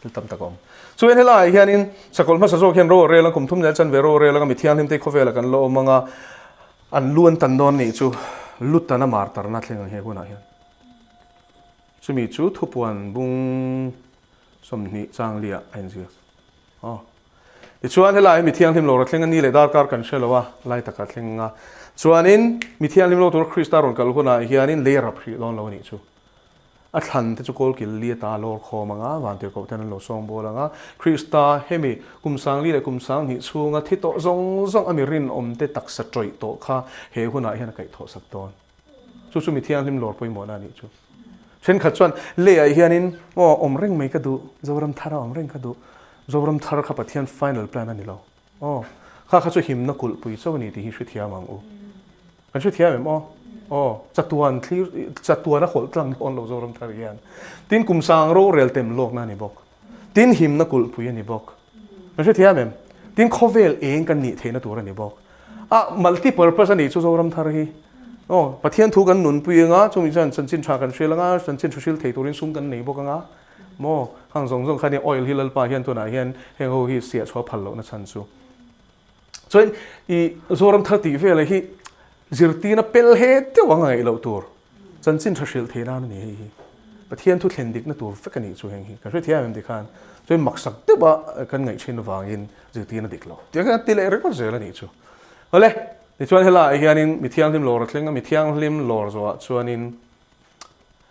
thil tam tak a awm. Chuan helaiah hianin sakawlh hmasa zawk hian ro a rel a, kum thum leh chanve ro a rel anga mi thianghlim te khawvelah kan la awm anga an lu an tan dawn nih chu lu tan a mar tarna thleng ang he hunah hian. Chumi chu thupuan bung 20 changlia a inziak. Aw. Tichuan helaiah mi thianghlim lo ra thleng a ni leh darkar kan hre lo a, lai takah thleng a. Chuanin mi thianghlim lo tur Krista rawn kal hunah hianin lei a rap hrih dawn lo a nih chu. A thlan te chu kawlkil li ata lawr khawm ang a, vantirhkoh ten an lo sawng bawl ang a. Krista hemi kum 4000 leh kum 2000 chhunga thi tawh zawng zawng a mi rinawm te taksa tawih tawh kha he hunah hian a kaihthawh sak dawn. Chu chu mi thianghlim lawr pawimawhna a nih chu. Thenkhat chuan leiah hianin aw awm reng mai ka duh, Zoram thara awm reng ka duh. Zoram thar kha Pathian final plan a ni lo. Aw, kha kha chu himna kulhpui chauh a ni tih hi hrethiam ang u. Kan hrethiam em aw? Aw, chatuan thlir, chatuan a hawlh tlang dawn lo Zoram thar hian. Tin, kum sang rorel tem lawkna a ni bawk. Tin, himna kulhpui a ni bawk. Kan hrethiam em? Tin, khawvel eng kan nih theihna tur a ni bawk. A multi purpose a nih chu Zoram thar hi. Aw, Pathian thu kan nunpui anga, chumi chuan chanchin tha kan hrial anga, chanchin tha hril thei turin sum kan nei bawk anga. Maw, khang zawng zawng kha nia oil hi Lalpa hian tunah hian heng ho hi siah chhuah phal lohna chhan chu. Chuan i Zoram thar tih velah hi zirtirna pel he deuh ang a ngaih loh tur chanchin tha hrilh theih nan a ni hei hi. Pathian thu thlen dikna tur vek a nih chu heng hi. Kan hrethiam em tikhan chuan maksak deuh a kan ngaih thin avangin zirtirna dik lo. Tiang hian ti leh ringawt zel a nih chu. Awle, tichuan helaiah hianin mi thianghlim lawr a thleng a, mi thianghlim lawr zawhah chuanin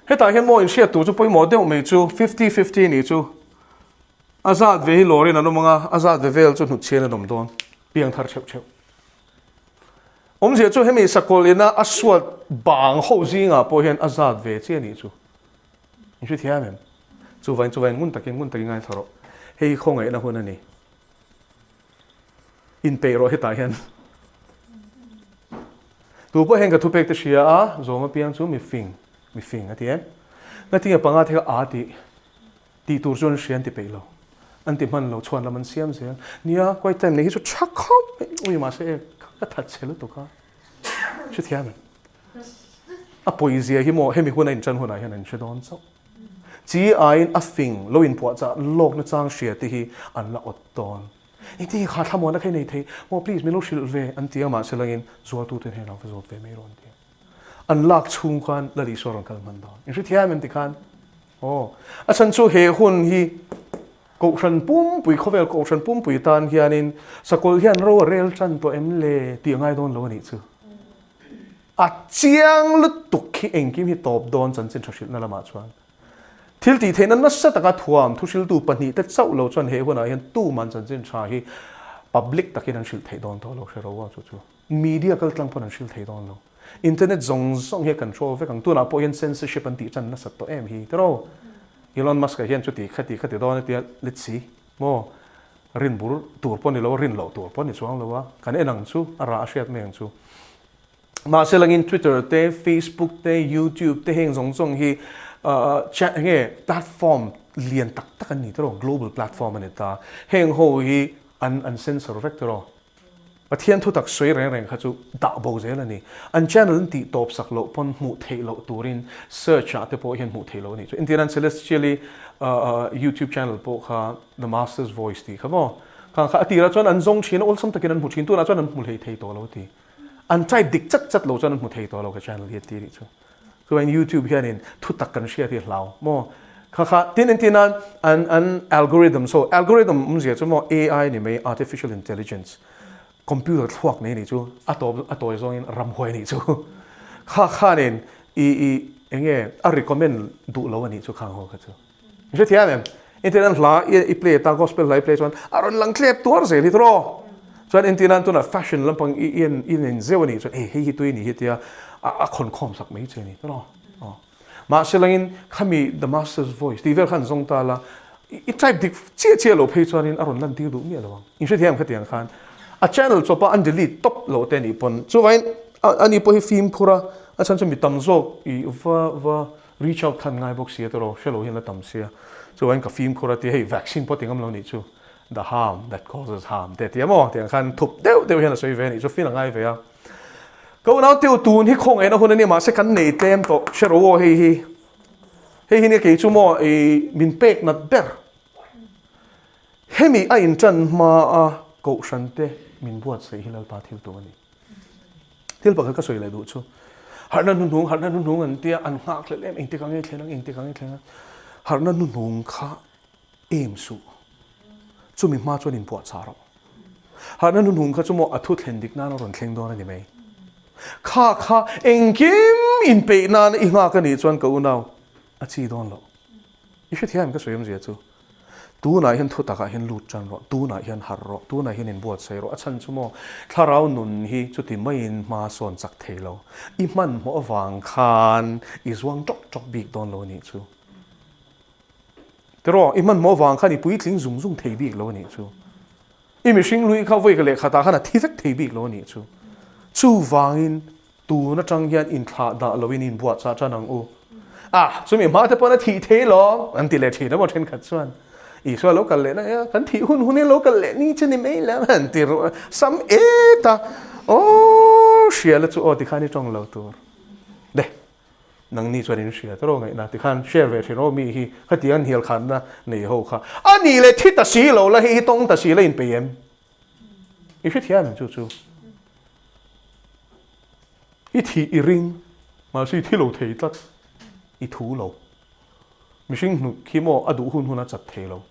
Hetah hian maw inhriat tur chu pawimawh deuh mai chu fifty fifty nih chu a zat ve hi lawrin an awm ang a, a zat ve vel chu hnutchhian an awm dawn piang thar theuh theuh. Awmzia chu hemi sakawlh ina a suat bang ho zingah pawh hian a zat ve chiah nih chu. In hrethiam em? Chuvain chuvain ngun takin ngun takin ngaithla rawh. Hei hi khawngaihna hun a ni. Inpeih rawh hetah hian. Tu pawh hian ka thupek te hria a, zawm apiang chu mi fing, mi fing a ti em? Ngatinge panga te kha a tih, tih tur chuan hria an ti peih lo. An ti hman lo, chhuan lam an siam zel. Nia, quiet time nei hi chu tha khawp mai, ui mahse e, ka that chhe lutuk a. Hrethiam em? A pawizia hi maw hemi hun a intan hunah hian an hre dawn chauh. Chi aiin a fing lo inpuahchah lawkna chang hria te hi an la awt dawn. Engtin nge kha thlamuanna kha i nei thei? Maw please min lo hrilh ve an ti a, mahse langin zualtute hnenah va zawt ve mai rawh an ti a. An lak chhung khan Lal Isua rawn kal hman dawn. Inhrethiam em tikhan? Aw. A chhan chu he hun hi Kohhran pumpui, khawvel Kohhran pumpui tan hianin sakawlh hian ro a rel tan tawh em le tih a ngai dawn lo a nih chu. A chiang lutuk khi engkim hi tawp dawn chanchin tha hrilhna lamah chuan. Thil tih theihna nasa taka thuam thuhriltu pahnihte chauh lo chuan he hunah hian tuman chanchin tha hi public takin an hrilh theih dawn tawh lo hre ro a chu chu. Media kal tlang pawn an hrilh thei dawn lo. Internet zawng zawng hi a control vek ang. Tunah pawh hian censorship an tih chan nasat tawh em hi tiraw? Elon Musk-a hian chuti khati khati dawn a tia let si maw? Rin bur tur pawh ni lo a, rin loh tur pawh ni chuang lo a, kan en ang chu, a rah a hriat mai ang chu. Mahse langin Twitter te, Facebook te, YouTube te heng zawng zawng hi chat enge platform lian tak tak an ni tiraw, global platform a ni ta. Heng ho hi an an censor vek tiraw. Pathian thutak sawi reng reng kha chu dah bo zel a ni. An channel an tih tawp sak loh pawn hmuh theih loh turin search ah te pawh hian hmuh theih loh a nih chu. Entirnan Celestial-i YouTube channel pawh kha The Master's Voice tih kha maw? Khang kha a tirah chuan an zawng thin a, awlsam takin an hmu thin. Tunah chuan an hmu hlei thei tawh lo a ti. An type dik chat chat lo chuan an hmu thei tawh lo ka channel hi a ti nih chu. Chuan YouTube hianin thutak kan hriat hi hlau maw? Kha kha tin entir nan an an algorithm so algorithm awmzia chu maw AI ni mai artificial intelligence computer thluak nei nih chu a tawp a tawi zawngin ramhuai nih chu kha khanin i i enge a recommend duh lo anih chu khang ho kha chu. I hrethiam em? Entir nan hla i play ta gospel hla i play chuan a rawn lang tlep tuar zel hi tawh. Chuan entir nan tunah fashion lampang i i en i en zeuh a nih chuan ei hei hi tui a nih hi tia a khawn khawm sak mai che a ni tawh. Aw. Mahse langin khami the master's voice tih vel khan zawng ta la i type dik chiah chiah loh phei chuanin a rawn lan tir duh miah lo ang. In hrethiam khatiang khan a channel chawpa an delete tawp loh te a nih pawn chuvangin ani pawh hi fimkhur a a chhan chu mi tam zawk i va va Reach out khan ngai bawk sia tawh hre lo hian la tam sia. Chuan ka fimkhur a ti hei vaccine pawh ti ngam lo nih chu the harm that causes harm te ti a maw tiang khan thup deuh deuh hian a sawi ve a nih chu feel a ngai ve a. Ka unau teu tun hi khawngaihna hun a nia mahse kan nei tlem tawh hre ro aw hei hi hei hi nia kei chu maw i min pek nat ber hemi a intan hma a kohhran te min buatsaih hi Lalpa thil tum a ni. Thil pakhat ka sawi leh duh chu, harhna hnuhnung, harhna hnuhnung an tia, an nghak hlel em, engtik ang nge thleng ang, engtik ang nge thleng ang. Harhna hnuhnung kha em suh. Chumi hma chuan inpuahchah rawh. Harhna hnuhnung kha chu maw a thu thlen dik nan a rawn thleng dawn a ni mai. Kha kha engkim inpeih nan i nghak a nih chuan ka unau a chi dawn loh. I hrethiam em ka sawi awmzia chu. Tunah hian thutakah hian lut tan rawh, tunah hian harh rawh, tunah hian inbuatsaih rawh. A chhan chu maw, thlarau nun hi chuti maiin hma sawn chak thei lo. I hmanhmawh avang khan i zuang tawk tawk bik dawn lo a nih chu. Tiraw, i hmanhmawh avang khan i puitling zung zung thei bik lo a nih chu. I mihring hlui kha vawi ka lehkhatah khan a thi vek thei bik lo a nih chu. Chuvangin Tun atang hian inthlah dah loin inbuatchah tan ang u. Ah, chumi hma te pawn a thih thei lo, an ti leh thin a maw thenkhat chuan. Isua lo kal leh na e, kan thih hun hun in lo kal leh ni che ni mai le an ti ruh a, sam et a, aw hria la chu aw tikhan i tawng lo tur. Le, nangni chuan in hria tawrh ngaihna tikhan share ve thin aw mi hi khatiang an hialkhanna nei ho kha. A nih leh thi ta si lo la hei hi tawng ta si la inpeih em? I hrethiam em chu chu? I thih i ring, mahse i thi lo thei tlat, i thu lo. Mihring hnuk khi maw a duh hun hun a chat thei lo.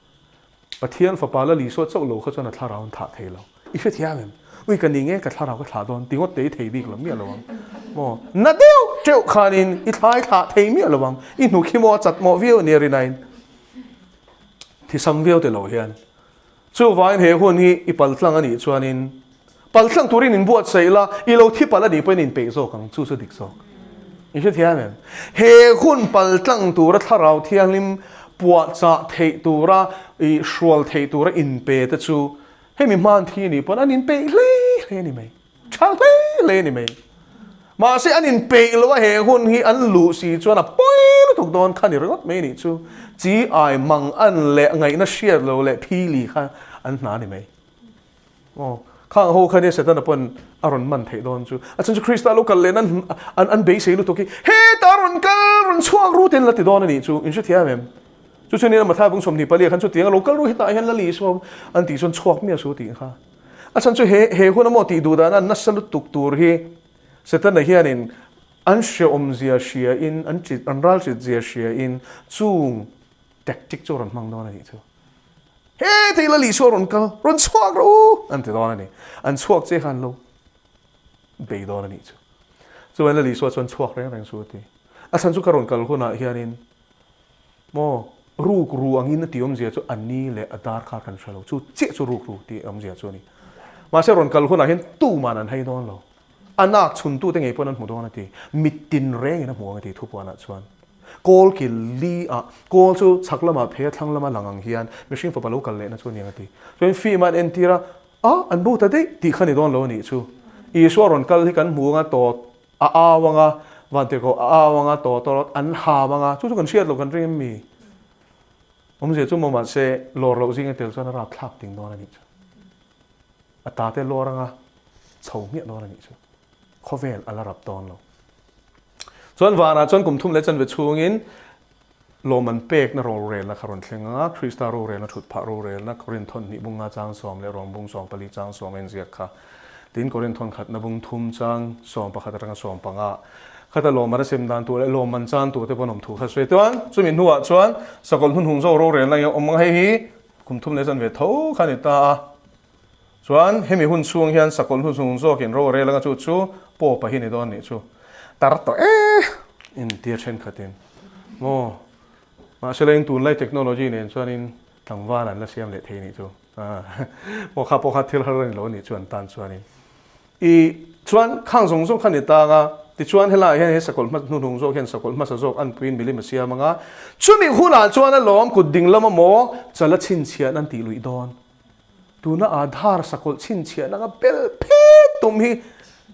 Pathian fapa la Isua chauh lo kha chuan a thlarau an thah thei lo. I hrethiam em? Ui ka ni nge ka thlarau ka thlah dawn ti ngawt te i thei bik lo miah lo ang. Maw na deuh teuh khanin i thlai thlah thei miah lo ang. I hnuk hi maw a chat mawh viau ania rinain thisam viau te lo hian Chuvangin he hun hi i paltlang a nih chuanin paltlang turin inbuatsaih la, i lo thi palh a nih pawhin inpeih zawk ang, chu chu dik zawk. I hrethiam em? He hun paltlang tura thlarau thianghlim puahchah theih tura i hrual theih tura inpe te chu hemi hman thi nih pawn an inpeih hle hle a ni mai. Tha hle hle ni mai. Mahse an inpeih lo a he hun hi an luh si chuan a pawi lutuk dawn kha ni ringawt mai nih chu. Chi ai mang an leh ngaihna hriat lo leh phili kha an hna ni mai. Aw, khang ho kha nia Setana pawn a rawn man theih dawn chu. A chhan chu Krista lo kal leh an an beisei lutuk hi hetah rawn kal rawn chhuak rut in la ti dawn a nih chu. In hrethiam em? Chu chuan in Mathai bung 24 khan chutiang a lo kal ru hetah hian Lal Isua an tih chuan chhuak miah su tih kha. A chhan chu he he hun a maw tih duh dan a nasa lutuk tur hi Setana hianin an hreawmzia hria in an chit an ral chit zia hria in chung tactic chu a rawn hmang dawn a nih chu. He thei Lal Isua rawn kal rawn chhuak rawh u an ti dawn a ni. An chhuak che khan lo bei dawn a nih chu. Chuan Lal Isua chuan chhuak reng reng su a ti. A chhan chu ka rawn kal hunah hianin Maw, ruk ru angin a tih awmzia chu a ni leh a dar kha kan hre lo. Chu chiah chu ruk ru tih awmzia chu a ni. Mahse rawn kal hunah hian tuman an hei dawn lo. A nak chhuntute ngei pawn an hmu dawn a ti. Mit tin rengin a hmu ang a ti thupuanah chuan. Kawl kil li ah, kawl chu chhak lamah phei a thlang lama lang ang hian mihring fapa lo kal lehna chu a ni ang a ti. Chuan film a an entir a, a an bo ta daih tih kha ni dawn lo a nih chu. Isua rawn kal hi kan hmu anga tawt A au anga, Vantirhkoh a au anga, tawtawrawt an ham anga, chu chu kan hriat loh kan ring em mi? Awmzia chu maw mahse lawr loh zinga tel chuan a rap thlak ting dawn a nih chu. A ta te lawr anga chho hmiah dawn a nih chu. Khawvel a la rap dawn lo. Chuan vanah chuan kum thum leh chanve chhungin lawmman pekna rorelna kha rawn thleng anga, Krista rorelna thut phah rorelna Korinthon hnih bunga chang sawm leh Rom bung sawm pali chang sawm a inziak kha. Tin Korinthon khatna bung thum chang sawm pakhat atanga sawm panga khata lawmman a sem dan tur leh lawmman chan tur te pawh an awm thu kha sawi chuan chumi hnuah chuan sakawlh hnuhnung zawk rorelna hi a awm ang hei hi kum thum leh chanve tho kha a ni ta a. Chuan hemi hun chhung hian sakawlh hnuhnung zawkin ro a rel anga chu chu Pope-a hi ni dawn nih chu tar tawh e intia thenkhatin maw mahse la in tunlai technology nen chuanin tlangval an la siam leh thei nih chu maw kha pawh kha thil har a ni lo nih chu an tan chuanin i chuan khang zawng zawng kha ni tang a tichuan helaiah hian he sakawlh hma hnuhnung zawk hian sakawlh hmasa zawk an puiin milim a siam anga chumi hunah chuan a lawm kut ding lama maw chala chhinchhiahna an tih luih dawn. Tuna Aadhaar sakawlh chhinchhiahna ka bel phet tum hi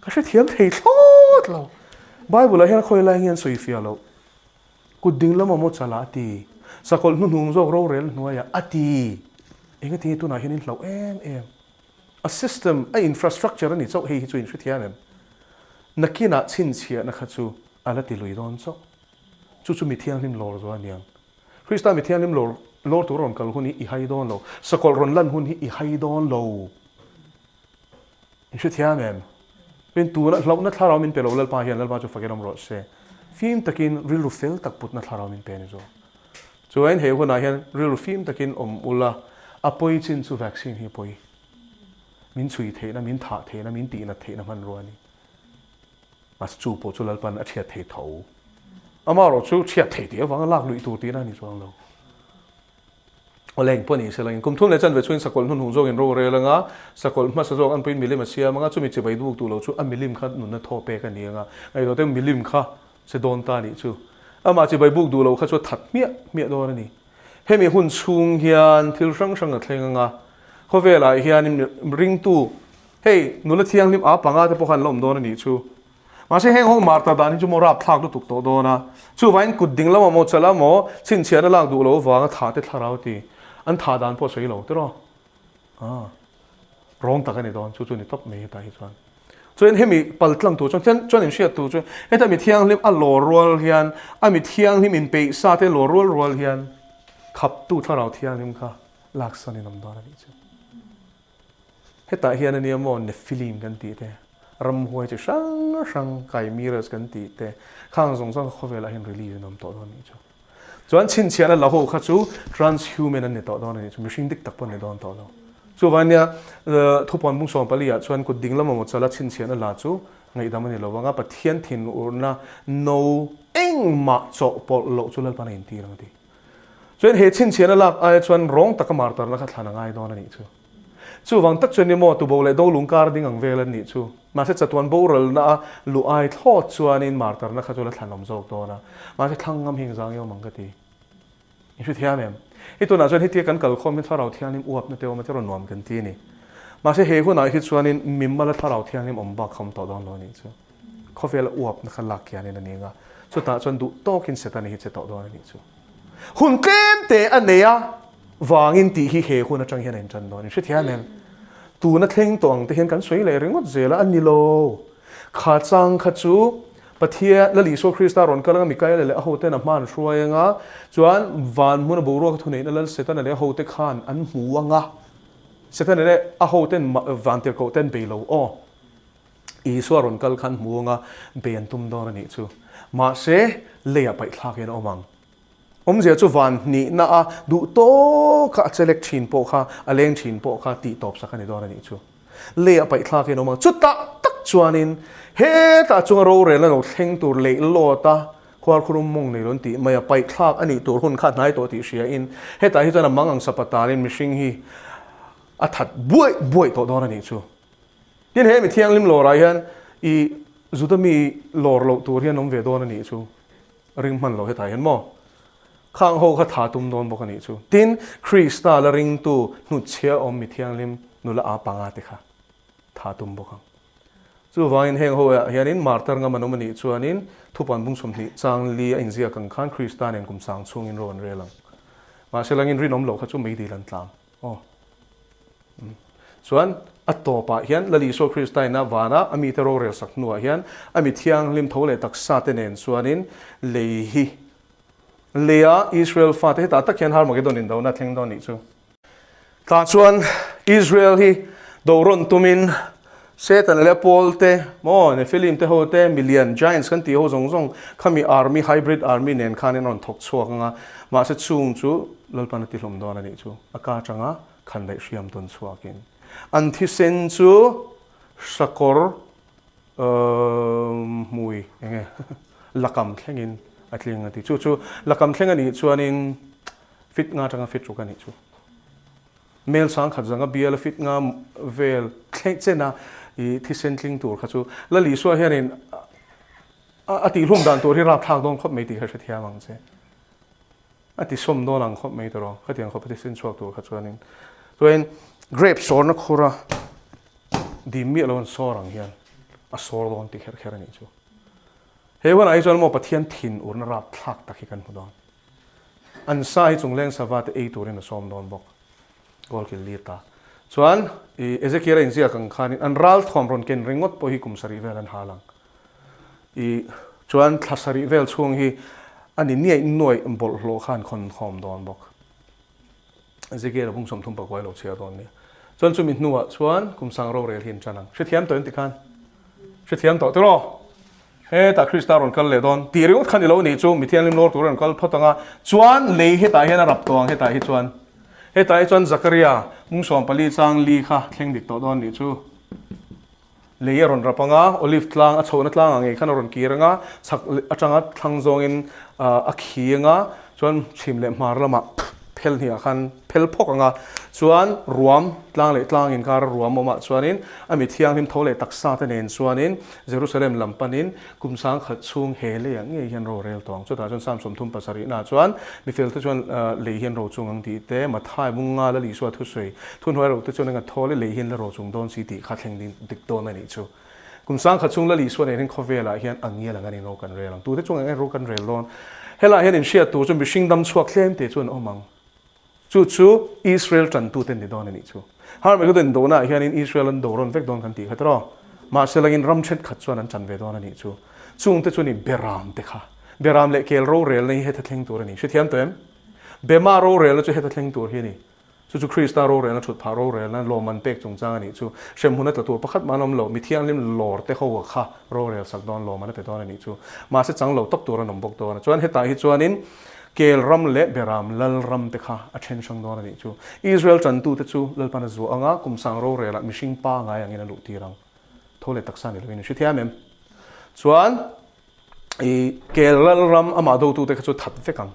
ka hrethiam thei thlawt lo. Bible ah hian khawi lai nge an sawi fiah loh. Kut ding lama maw chalah a ti. Sakawlh hnuhnung zawk rorel hnuaiah a ti. Engati nge tunah hian in hlauh em em. A system, a infrastructure a ni chauh hei hi chu in hrethiam em? Nakinah chhinchhiahna kha chu a la ti lui dawn chauh. Chu chu mi thianghlim lawr zual a niang. Krista mi thianghlim lawr lawr tur rawn kal hun hi i hai dawn lo. Sakawlh rawn lan hun hi i hai dawn lo. In hrethiam em? Tin tuna hlauhna thlarau min pe lo Lalpa hian Lalpa chu fakin awm rawh se. Fim takin rilru fel tak putna thlarau min pe a ni zawk. Chuan he hunah hian rilru fim takin awm ula, a pawi chin chu vaccine hi a pawi. Min chhui theihna, min thah theihna, min tihnat theihna hmanrua a ni. Mahse chu pawh chu Lalpan a thiat thei tho. Amaherawh chu thiat thei tih avanga lak luih tur tihna a ni chuang lo. Awleng pawh ni se langin kum thum leh chanve chhuin sakawlh hnuhnung zawkin ro a rel anga, sakawlh hmasa zawk an puiin milim a siam anga, chumi chibai duk duh lo chu a milim kha nunna thaw pek a ni anga, ngaihtuah te milim kha che dawn ta nih chu. Amah chibai buk duh lo kha chu a that hmiah hmiah dawn a ni. Hemi hun chhung hian thil hrang hrang a thleng anga, khawvelah hian ringtu Hei, nula thianghlim a panga te pawh khan la awm dawn a nih chu. Mahse heng ho martar dan hi chu maw rapthlak lutuk tawh dawn a. Chuvangin kut ding lamah maw chala maw chhinchhiahna lak duh lo avanga thah te thlarau ti an thah dan pawh a sawi lo tiraw. Ah, rawng tak a ni dawn chu chu ni tawp mai hetah hi chuan. Chuan hemi paltlang tur chuan chuan in hriat tur chu heta mi thianghlim a lawr rual hian a mi thianghlim inpeih sa te lawr rual rual hian khaptu thlarau thianghlim kha laksan in awm dawn a nih chu. Hetah hian a nia maw Nephilim kan tih te, ramhuai chi hrang hrang chimeras kan tih te, khang zawng zawng khawvelah hian release an awm tawh dawn a nih chu. Chuan chhinchhiahna la ho kha chu transhuman an ni tawh dawn a nih chu, mihring dik tak pawh an ni dawn tawh lo. Chuvang nia thupuan bung 14 ah chuan kut ding lama maw chala chhinchhiahna la chu ngaihdam a ni lo vang a, Pathian thinurna no engmah chawhpawlh loh chu Lalpan a intir ang a ti. Chuan he chhinchhiahna lak aia chuan rawng taka martarna kha thlan a ngai dawn a nih chu. Chuvang tak chuan emaw tubo leh dolung kar ding ang vel an nih chu. Mahse chatuan boralna a luh ai thlawt chuanin martarna kha chu la thlan awm zawk dawn a. Mahse thlang ngam hi engzang emaw mang ka ti. I hre thiam em? Hei tunah chuan hetia kan kalkhawm hi Thlarau Thianghlim uapna te awm a tiraw nuam kan ti a ni. Mahse he hunah hi chuanin mimala Thlarau Thianghlim awm bak kha awm tawh dawn lo a nih chu. Khawvela uapna kha lak kianin a ni ang a, chutah chuan duh tawkin Setana hi che tawh dawn a nih chu. Hun tlem te a nei a vangin tih hi he hun atang hian a intan dawn. In hrethiam em? Tuna thleng tawh ang te hian kan sawi leh ringawt zel a, a ni lo. Kha chang kha chu Pathian, Lal Isua Krista rawn kal anga Mikaela leh a hoten a hma an hruai anga, chuan van hmuna boruak a thuneihna Lal Setana leh a hote khan an hmu anga, Setana leh a hoten van tirhkoh ten bei lo aw. Isua rawn kal khan hmu anga bei an tum dawn a nih chu. Mahse, leiah paihthlak hian a awm ang. Awmzia chu van hnihna a duh tawk kha a chelek thin pawh kha, a leng thin pawh kha tih tawp sak a ni dawn a nih chu. Leiah paihthlak hian a awm ang. Chutah tak chuanin hetah chunga rorelna lo thleng tur leih lawt a, khuarkhurum mawng nei lo an tih mai a, paihthlak a nih tur hun kha a hnai tawh tih hriain hetah hi chuan a mang ang sapatanin mihring hi a that buaih buaih tawh dawn a nih chu. Tin, he mi thianghlim lawrah hian i Juda mi lawr loh tur hian awm ve dawn a nih chu. Ring hman lo hetah hian maw? Khang ho kha tha tum dawn bawk a nih chu. Tin, Krista la ringtu hnutchhia awm mi thianghlim nula a panga te kha tha tum bawk ang. Chuvangin heng ho ah hianin martar ngam an awm a nih chuanin thupan bung 20 chang li a inziak ang khan Krista nen kum sang chhungin ro an rel ang. Mahse langin rinawm loh kha chu meidil an tlang. Aw. Chuan a tawpah hian Lal Isua Krista ina vana a mite rorel sak hnuah hian a mi thianghlim tho leh taksa te nen chuanin lei hi leia Israel fate hetah tak hian Harmagedon indona a thleng dawn nih chu. Tah chuan Israel hi do rawn tumin Satan leh Paul te maw Nephilim te ho te milian giants kan tih ho zawng zawng khami army hybrid army nen khan in rawn thawk chhuak anga mahse chung chu Lalpan a ti hlawm dawn a nih chu a ka atanga khan daih hriam tawn chhuakin an thisen chu sakawr hmui enge lakam thlengin a tling a ti. Chu chu lakam thleng a nih chuanin fit nga atanga fit ruk a nih chu. Mel sangkhat zanga biala fit nga vel thleng chena i thisen tling tur kha chu Lal Isua hianin a tihhlum dan tur hi rapthlak dawn khawp mai tih kha hrethiam ang che. A ti sawm dawn ang khawp mai tawh khatiang khawp a thisen chhuak tur kha chuanin chuanin grape sawrna khura dim miah lo an sawr ang hian a sawr dawn ti kher kher a nih chu. He hunah hi chuan maw Pathian thin urna rapthlak tak hi kan hmu dawn. An sa hi chungleng sava te ei turin a sawm dawn bawk. Goal kil lir ta. Chuan i Ezekiel a inziak ang khanin an ral thuam rawn ken ringawt pawh hi kum sarih vel an hal ang. I chuan thla sarih vel chhung hi a ni niaih nuaih bawlhhlawh kha an khawn khawm dawn bawk. Ezekiel a bung 30 pakuai lo chhiar dawn nia. Chuan chumi hnuah chuan kum sang rorel hi an tan ang. Hrethiam tawh em tikhan? Hrethiam tawh tiraw? Hetah Krista rawn kal leh dawn tih ringawt kha ni lo nih chu Mithianghlim lawr tur a rawn kal phawt ang a, chuan lei hetah hian a rap tawh ang hetah hi chuan. Hetah hi chuan Zakaria mung 14 chang li kha thleng dik tawh dawn nih chu. Lei a rawn rap ang a, Olive tlang a chhohna tlangah ngei khan a rawn kir ang a, chhak atanga thlang zawngin a khi ang a, chuan chhim leh hmar lamah phel hniah khan phel phawk ang a, chuan ruam tlang leh tlang inkar a ruam awmah chuanin a mi thianghlim tho leh taksa te nen chuanin Jerusalem lam panin kum 1000 chhung he leiah ngei hian ro rel tawh ang. Chutah chuan Psalm 37 naah chuan mi felte chuan lei hian ro chung ang tih te, Mathai Munga Lal Isua thusawi thuhnuai ro te chuan enga thawl i lei hian la ro chung dawn si tih kha thleng ding dik dawn a nih chu. Kum 1000 chhung Lal Isua nen hian khawvelah hian a ngial ang anin ro kan rel ang. Tute chungah nge ro kan rel dawn? Helaiah hian inhriat tur chu mihring dam chhuak tlem te chu an awm ang. Chu chu Israel tantute ni dawn a nih chu. Harmagedon indona ah hianin Israel an do rawn vek dawn kan tih kha tiraw? Mahse langin ram thenkhat chuan an tan ve dawn a nih chu. Chungte chu ni Beram te kha. Beram leh kel rorelna hi heta thleng tur a ni. Hrethiam tawh em? Bema rorelna chu heta thleng tur hi a ni. Chu chu Krista rorelna thut phah rorelna lawmman pek chungchang a nih chu. Hremhmun a tla tur pakhat mah an awm lo. Mi thianghlim lawr te ho kha rorel sak dawn lawmman a pe dawn a nih chu. Mahse chang lo tawp tur an awm bawk dawn a. Chuan hetah hi chuanin Kel ram leh Beram lal ram te kha a then hrang dawn a nih chu. Israel tantute chu Lalpan a zuah ang a, kum sang rorelah mihring pa ngai angin a luh tir ang. Tho leh taksa ni lovin in hrethiam em? Chuan i kel lal ram amah dotute kha chu that vek ang.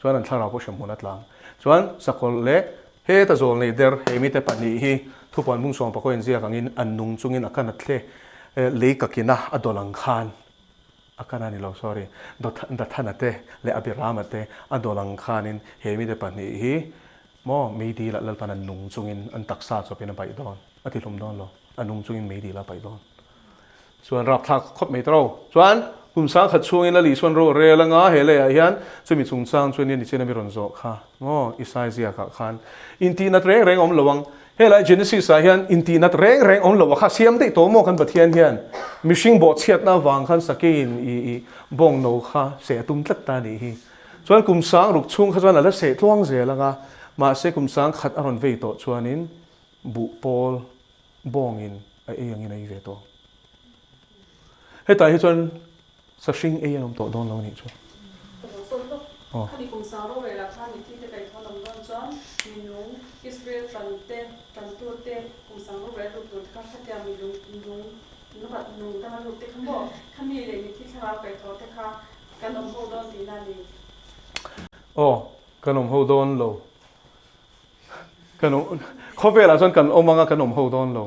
Chuan an thlarau pawh hremhmun a tlang. Chuan sakawlh leh heta zawl nei der he mite pahnih hi thupuan bung sawm pakua inziak angin an nung chungin a kan a thle lei kakina a dawlh ang khan A kan a ni lo, sorry. Dathana te leh Abirama te a dawl ang khanin he mite pahnih hi maw meidil ah Lalpan an nung chungin an taksa chawpin a paih dawn, a ti hlum dawn lo, a nung chungin meidil a paih dawn. Chuan rapthlak khawp mai tawh. Chuan kum 1000 chhungin Lal Isuan ro a rel anga he leiah hian chumi chungchang chu nia nichin a mi rawn zawh kha maw Isai ziakah khan intih nat reng reng awm lo ang. Helai Genesis ah hian intihnat reng reng awm lo a kha siam daih tawh maw kan Pathian hian mihring bawhchhiatna avang khan sakeiin i i bawng no kha seh a tum tlat ta a nih hi. Chuan kum sang ruk chhung kha chuan a la seh tluang zel ang a, mahse kum sang khat a rawn vei tawh chuanin buh pawl bawngin a ei angin a ei ve tawh. Hetah hi chuan Sahring ei an awm tawh dawn lo anih chu. Ka lo sawi lawk. Khami kum sang rorel ah khan mithi te kaih thawn awm dawn chuan minung Israel tan te tantu te kum sang rorel lut tur te kha khatia milung nung nunghat nung danga lut te kha maw khami leh mithi thlarau kaih thaw te kha kan awm ho dawn tihna a ni. Aw kan awm ho dawn lo. Kan awm khawvelah chuan kan awm anga kan awm ho dawn lo.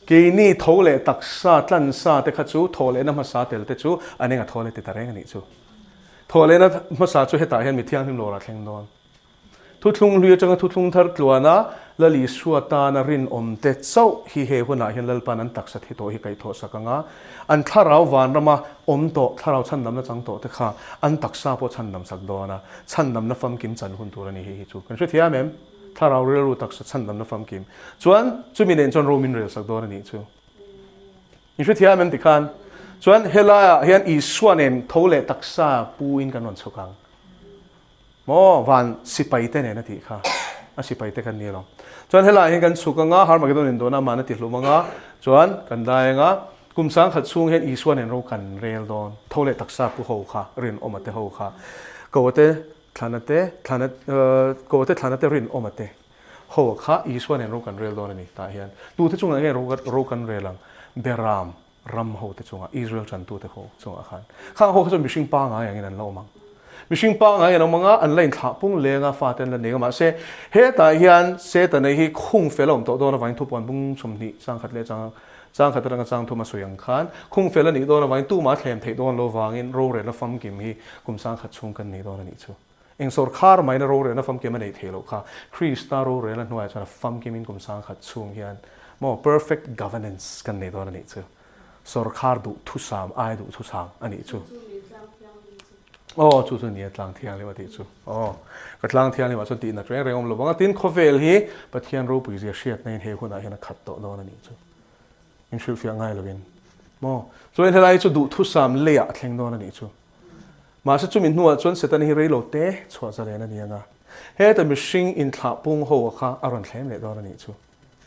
Keini tho leh taksa tlansa te kha chu thaw lehna hmasa tel te chu an enga thaw leh ti ta reng a nih chu. Thaw lehna hmasa chu hetah hian mi thianghlim lawrah thleng dawn. Thuthlung hlui atanga thuthlung thar tluana Lal Isua tana rinawm te chauh hi he hunah hian Lalpan an taksa thi tawh hi kaihthawh sak ang a, an thlarau vanrama awm tawh, thlarau chhandamna chang tawh te kha an taksa pawh chhandam sak dawn a, chhandamna famkim chan hun tur a ni hi hi chu. Kan hrethiam em? Thlarau rilru taksa chhandamna famkim chuan chumi nen chuan ro min rel sak dawn a nih chu. In hrethiam em tikhan chuan helaiah hian Isua nen tho leh taksa pu in kan rawn chhuk ang. Maw van sipai te nen a tih kha a sipai te kan ni lo. Chuan helaiah hian kan chhuk anga Harmagedon in dawn a man a ti hlum anga chuan kan dai anga kum sangkhat chhung hian Isua nen ro kan rel dawn. Tho leh taksa pu ho kha rinawma te ho kha ko te Thlana te, thlana, ko te thlana te rinawma te ho kha Isua nen ro kan rel dawn a ni. Tah hian tute chungah nge ro ro kan rel ang? Beram ram ho te chungah, Israel tantu te ho chungah khan. Khang ho kha chuan mihring pangngai angin an la awm ang. Mihring pangngai an awm ang a, an la inthlah pung leng a, fate an la nei ang a. Mahse, hetah hian Setana hi khung fel a awm tawh dawn avangin thupuan bung 20 changkhat leh chang changkhat atanga changthum a sawi ang khan khung fel a nih dawn avangin tumah a thlem theih dawn lo vangin rorelna famkim hi kum sangkhat chhung kan nei dawn a nih chu. Eng sawrkhar maina rorelna famkim a neih theih loh kha Krista rorelna hnuaiah chuan a famkimin kum sangkhat chhung hian maw perfect governance kan nei dawn a nih chu. Sawrkhar duh thusam ai duh thusam a nih chu. Aw chu chu nia tlang thianghlim a tih chu. Aw ka tlang thianghlim ah chuan tih nat reng reng awm lo vang a tin khawvel hi Pathian ropui zia hriatna in he hunah hian a khat tawh dawn a nih chu. In hrilhfiah ngai lo in maw. Chuan helai chu duhthusam leiah a thleng dawn a nih chu. Mahse chumi hnuah chuan Setana hi reilo te chhuah zalen a ni ang a. Heta mihring inthlah pung ho kha a rawn thlem leh dawn a nih chu.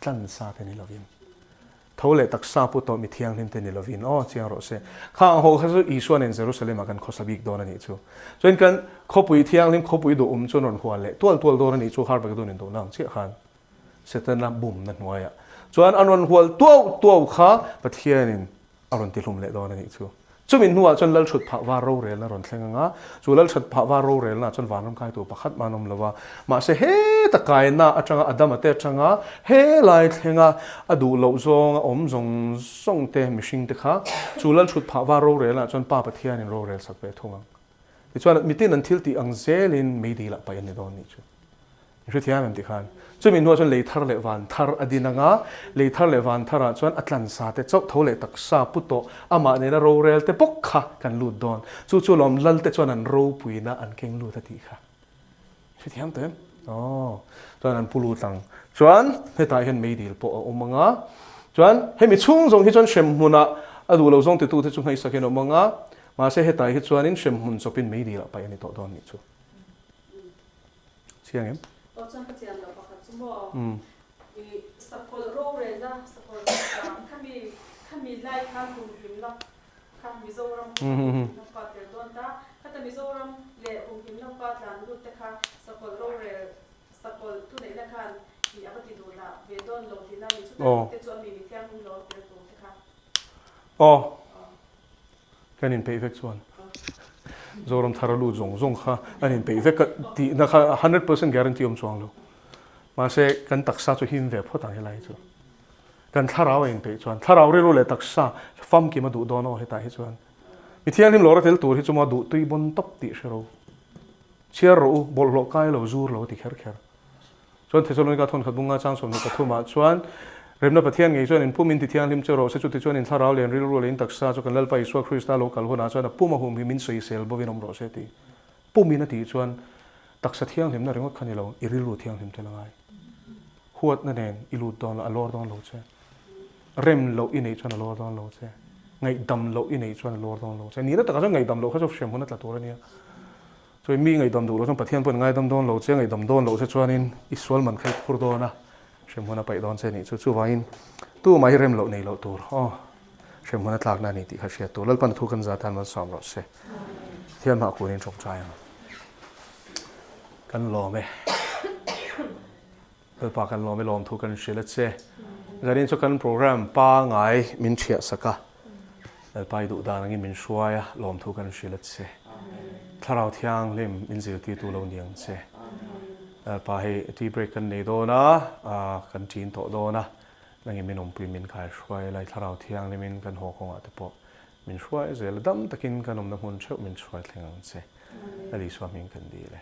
Tlansa te ni lovin. Tho leh taksa pu tawh mi thianghlim te ni lovin aw chiang rawh se. Khang ho kha chu Isua nen Jerusalem ah kan khawsa bik dawn a nih chu. Chuan kan khawpui thianghlim khawpui duhawm chuan rawn hual leh tual tual dawn a nih chu Harmagedon in dohna ang chiah khan Setana bumna hnuaiah chuan an rawn hual tuau tuau kha Pathianin a rawn tihlum leh dawn a nih chu. Chumi hnuah chuan Lalthut phah var rorelna a rawn thleng ang a, chu Lalthat phah var rorelna ah chuan vanram kaitu pakhat mah an awm lo va. Mahse heta kaina atanga Adama te atanga helai thlenga a duh loh zawnga awm zawng zawng te mihring te kha chu Lalthut phah var rorelna ah chuan Pa Pathianin rorel sak ve thung ang. Tichuan mitin an thil tih ang zelin meidil ah paih an ni dawn nih chu. I hrethiam em tikhan chumi hnuah chuan lei thar leh van thar a din ang a, lei thar leh van tharah chuan a tlansa te chauh tho leh taksa pu tawh amah nena rorel te bawk kha kan lut dawn. Chu chu lawm lal te chuan an ropuina an keng lut a tih kha. I hrethiam tawh em? Aw. Chuan an pu lut ang. Chuan hetah hian meidil pawh a awm ang a. Chuan hemi chhung zawng hi chuan hremhmunah a duh lo zawng titute chu ngaihsak in a awm ang a, mahse hetah hi chuanin hremhmun chawpin meidil ah paih a ni tawh dawn nih chu. Chiang em? Aw chuan ka chian loh pakhat chu maw i sakawlh rorelna sakawlh rorelna khami khami lai khan humhimna kha Mizoram humhimna pa tel dawn ta khata Mizoram leh humhimna pa tlan lut te kha sakawlh rorel sakawlh thuneihna khan i a va ti duh lah ve dawn lo tihna ni chu te chu a mi mithianghlim lo tel tur te kha. Aw. Kan inpeih vek chuan Zoram thar a lut zawng zawng kha an inpeih vek a tihna kha 100% guarantee awm chuang lo. Mahse kan taksa chu him ve phawt ang helai hi chu. Kan thlarau a inpeih chuan thlarau rilru leh taksa famkim a duh dawn aw hetah hi chuan. Mi thianghlim lawr a tel tur hi chu maw duh tui bawn tawp tih hre ro. Chhiar rawh u, bawlhhlawh kai lo, zur lo a ti kher kher. Chuan Thesalonika thawnkhat bunga chang 23 ah chuan, Remna Pathian ngei chuan in pum in ti thianghlim che rawh se, chuti chuan in thlarau leh in rilru leh in taksa chu kan Lalpa Isua Krista lo kal hunah chuan a pum a hum hi min sawisel bovin awm rawh se ti. Pum in a tih chuan taksa thianghlimna ringawt kha ni lo, i rilru thianghlim tel a ngai. Huatna nen i lut dawn lo, a lawr dawn lo che. Rem loh i neih chuan a lawr dawn lo che. Ngaihdam loh i neih chuan a lawr dawn lo che. Nihna takah chuan ngaihdam loh kha chu hrem hun a tla tur a nia. Chuan mi ngaihdam duh loh chuan Pathian pawhin ngaidam dawn lo che, ngaihdam dawn loh che chuanin i sual man kha i phur dawn a, hrem hun a paih dawn che a nih chu. Chuvangin tumah hi rem loh nei loh tur aw, hrem hun a tlakna a ni tih kha hriat tur. Lalpan thu kan zat tan malsawm rawh se. Thian hmah kunin tawngtai ang. Kan lawm e. Lalpa kan lawm e lawmthu kan hrilh a che. Zanin chu kan program pangai min thiah sak a. Lalpa i duh dan angin min hruai a, lawmthu kan hrilh a che. Thlarau Thianghlim min zirtirtu lo ni ang che. Lalpa hei tea break kan nei dawn a, kan ṭin tawh dawn a, nangin min awmpui min khai hruai lai Thlarau Thianghlimin kan haw kawngah te pawh min hruai zel a, dam takin kan awmna hmun theuh min hruai thleng ang che. Lal Isua hming kan dil e.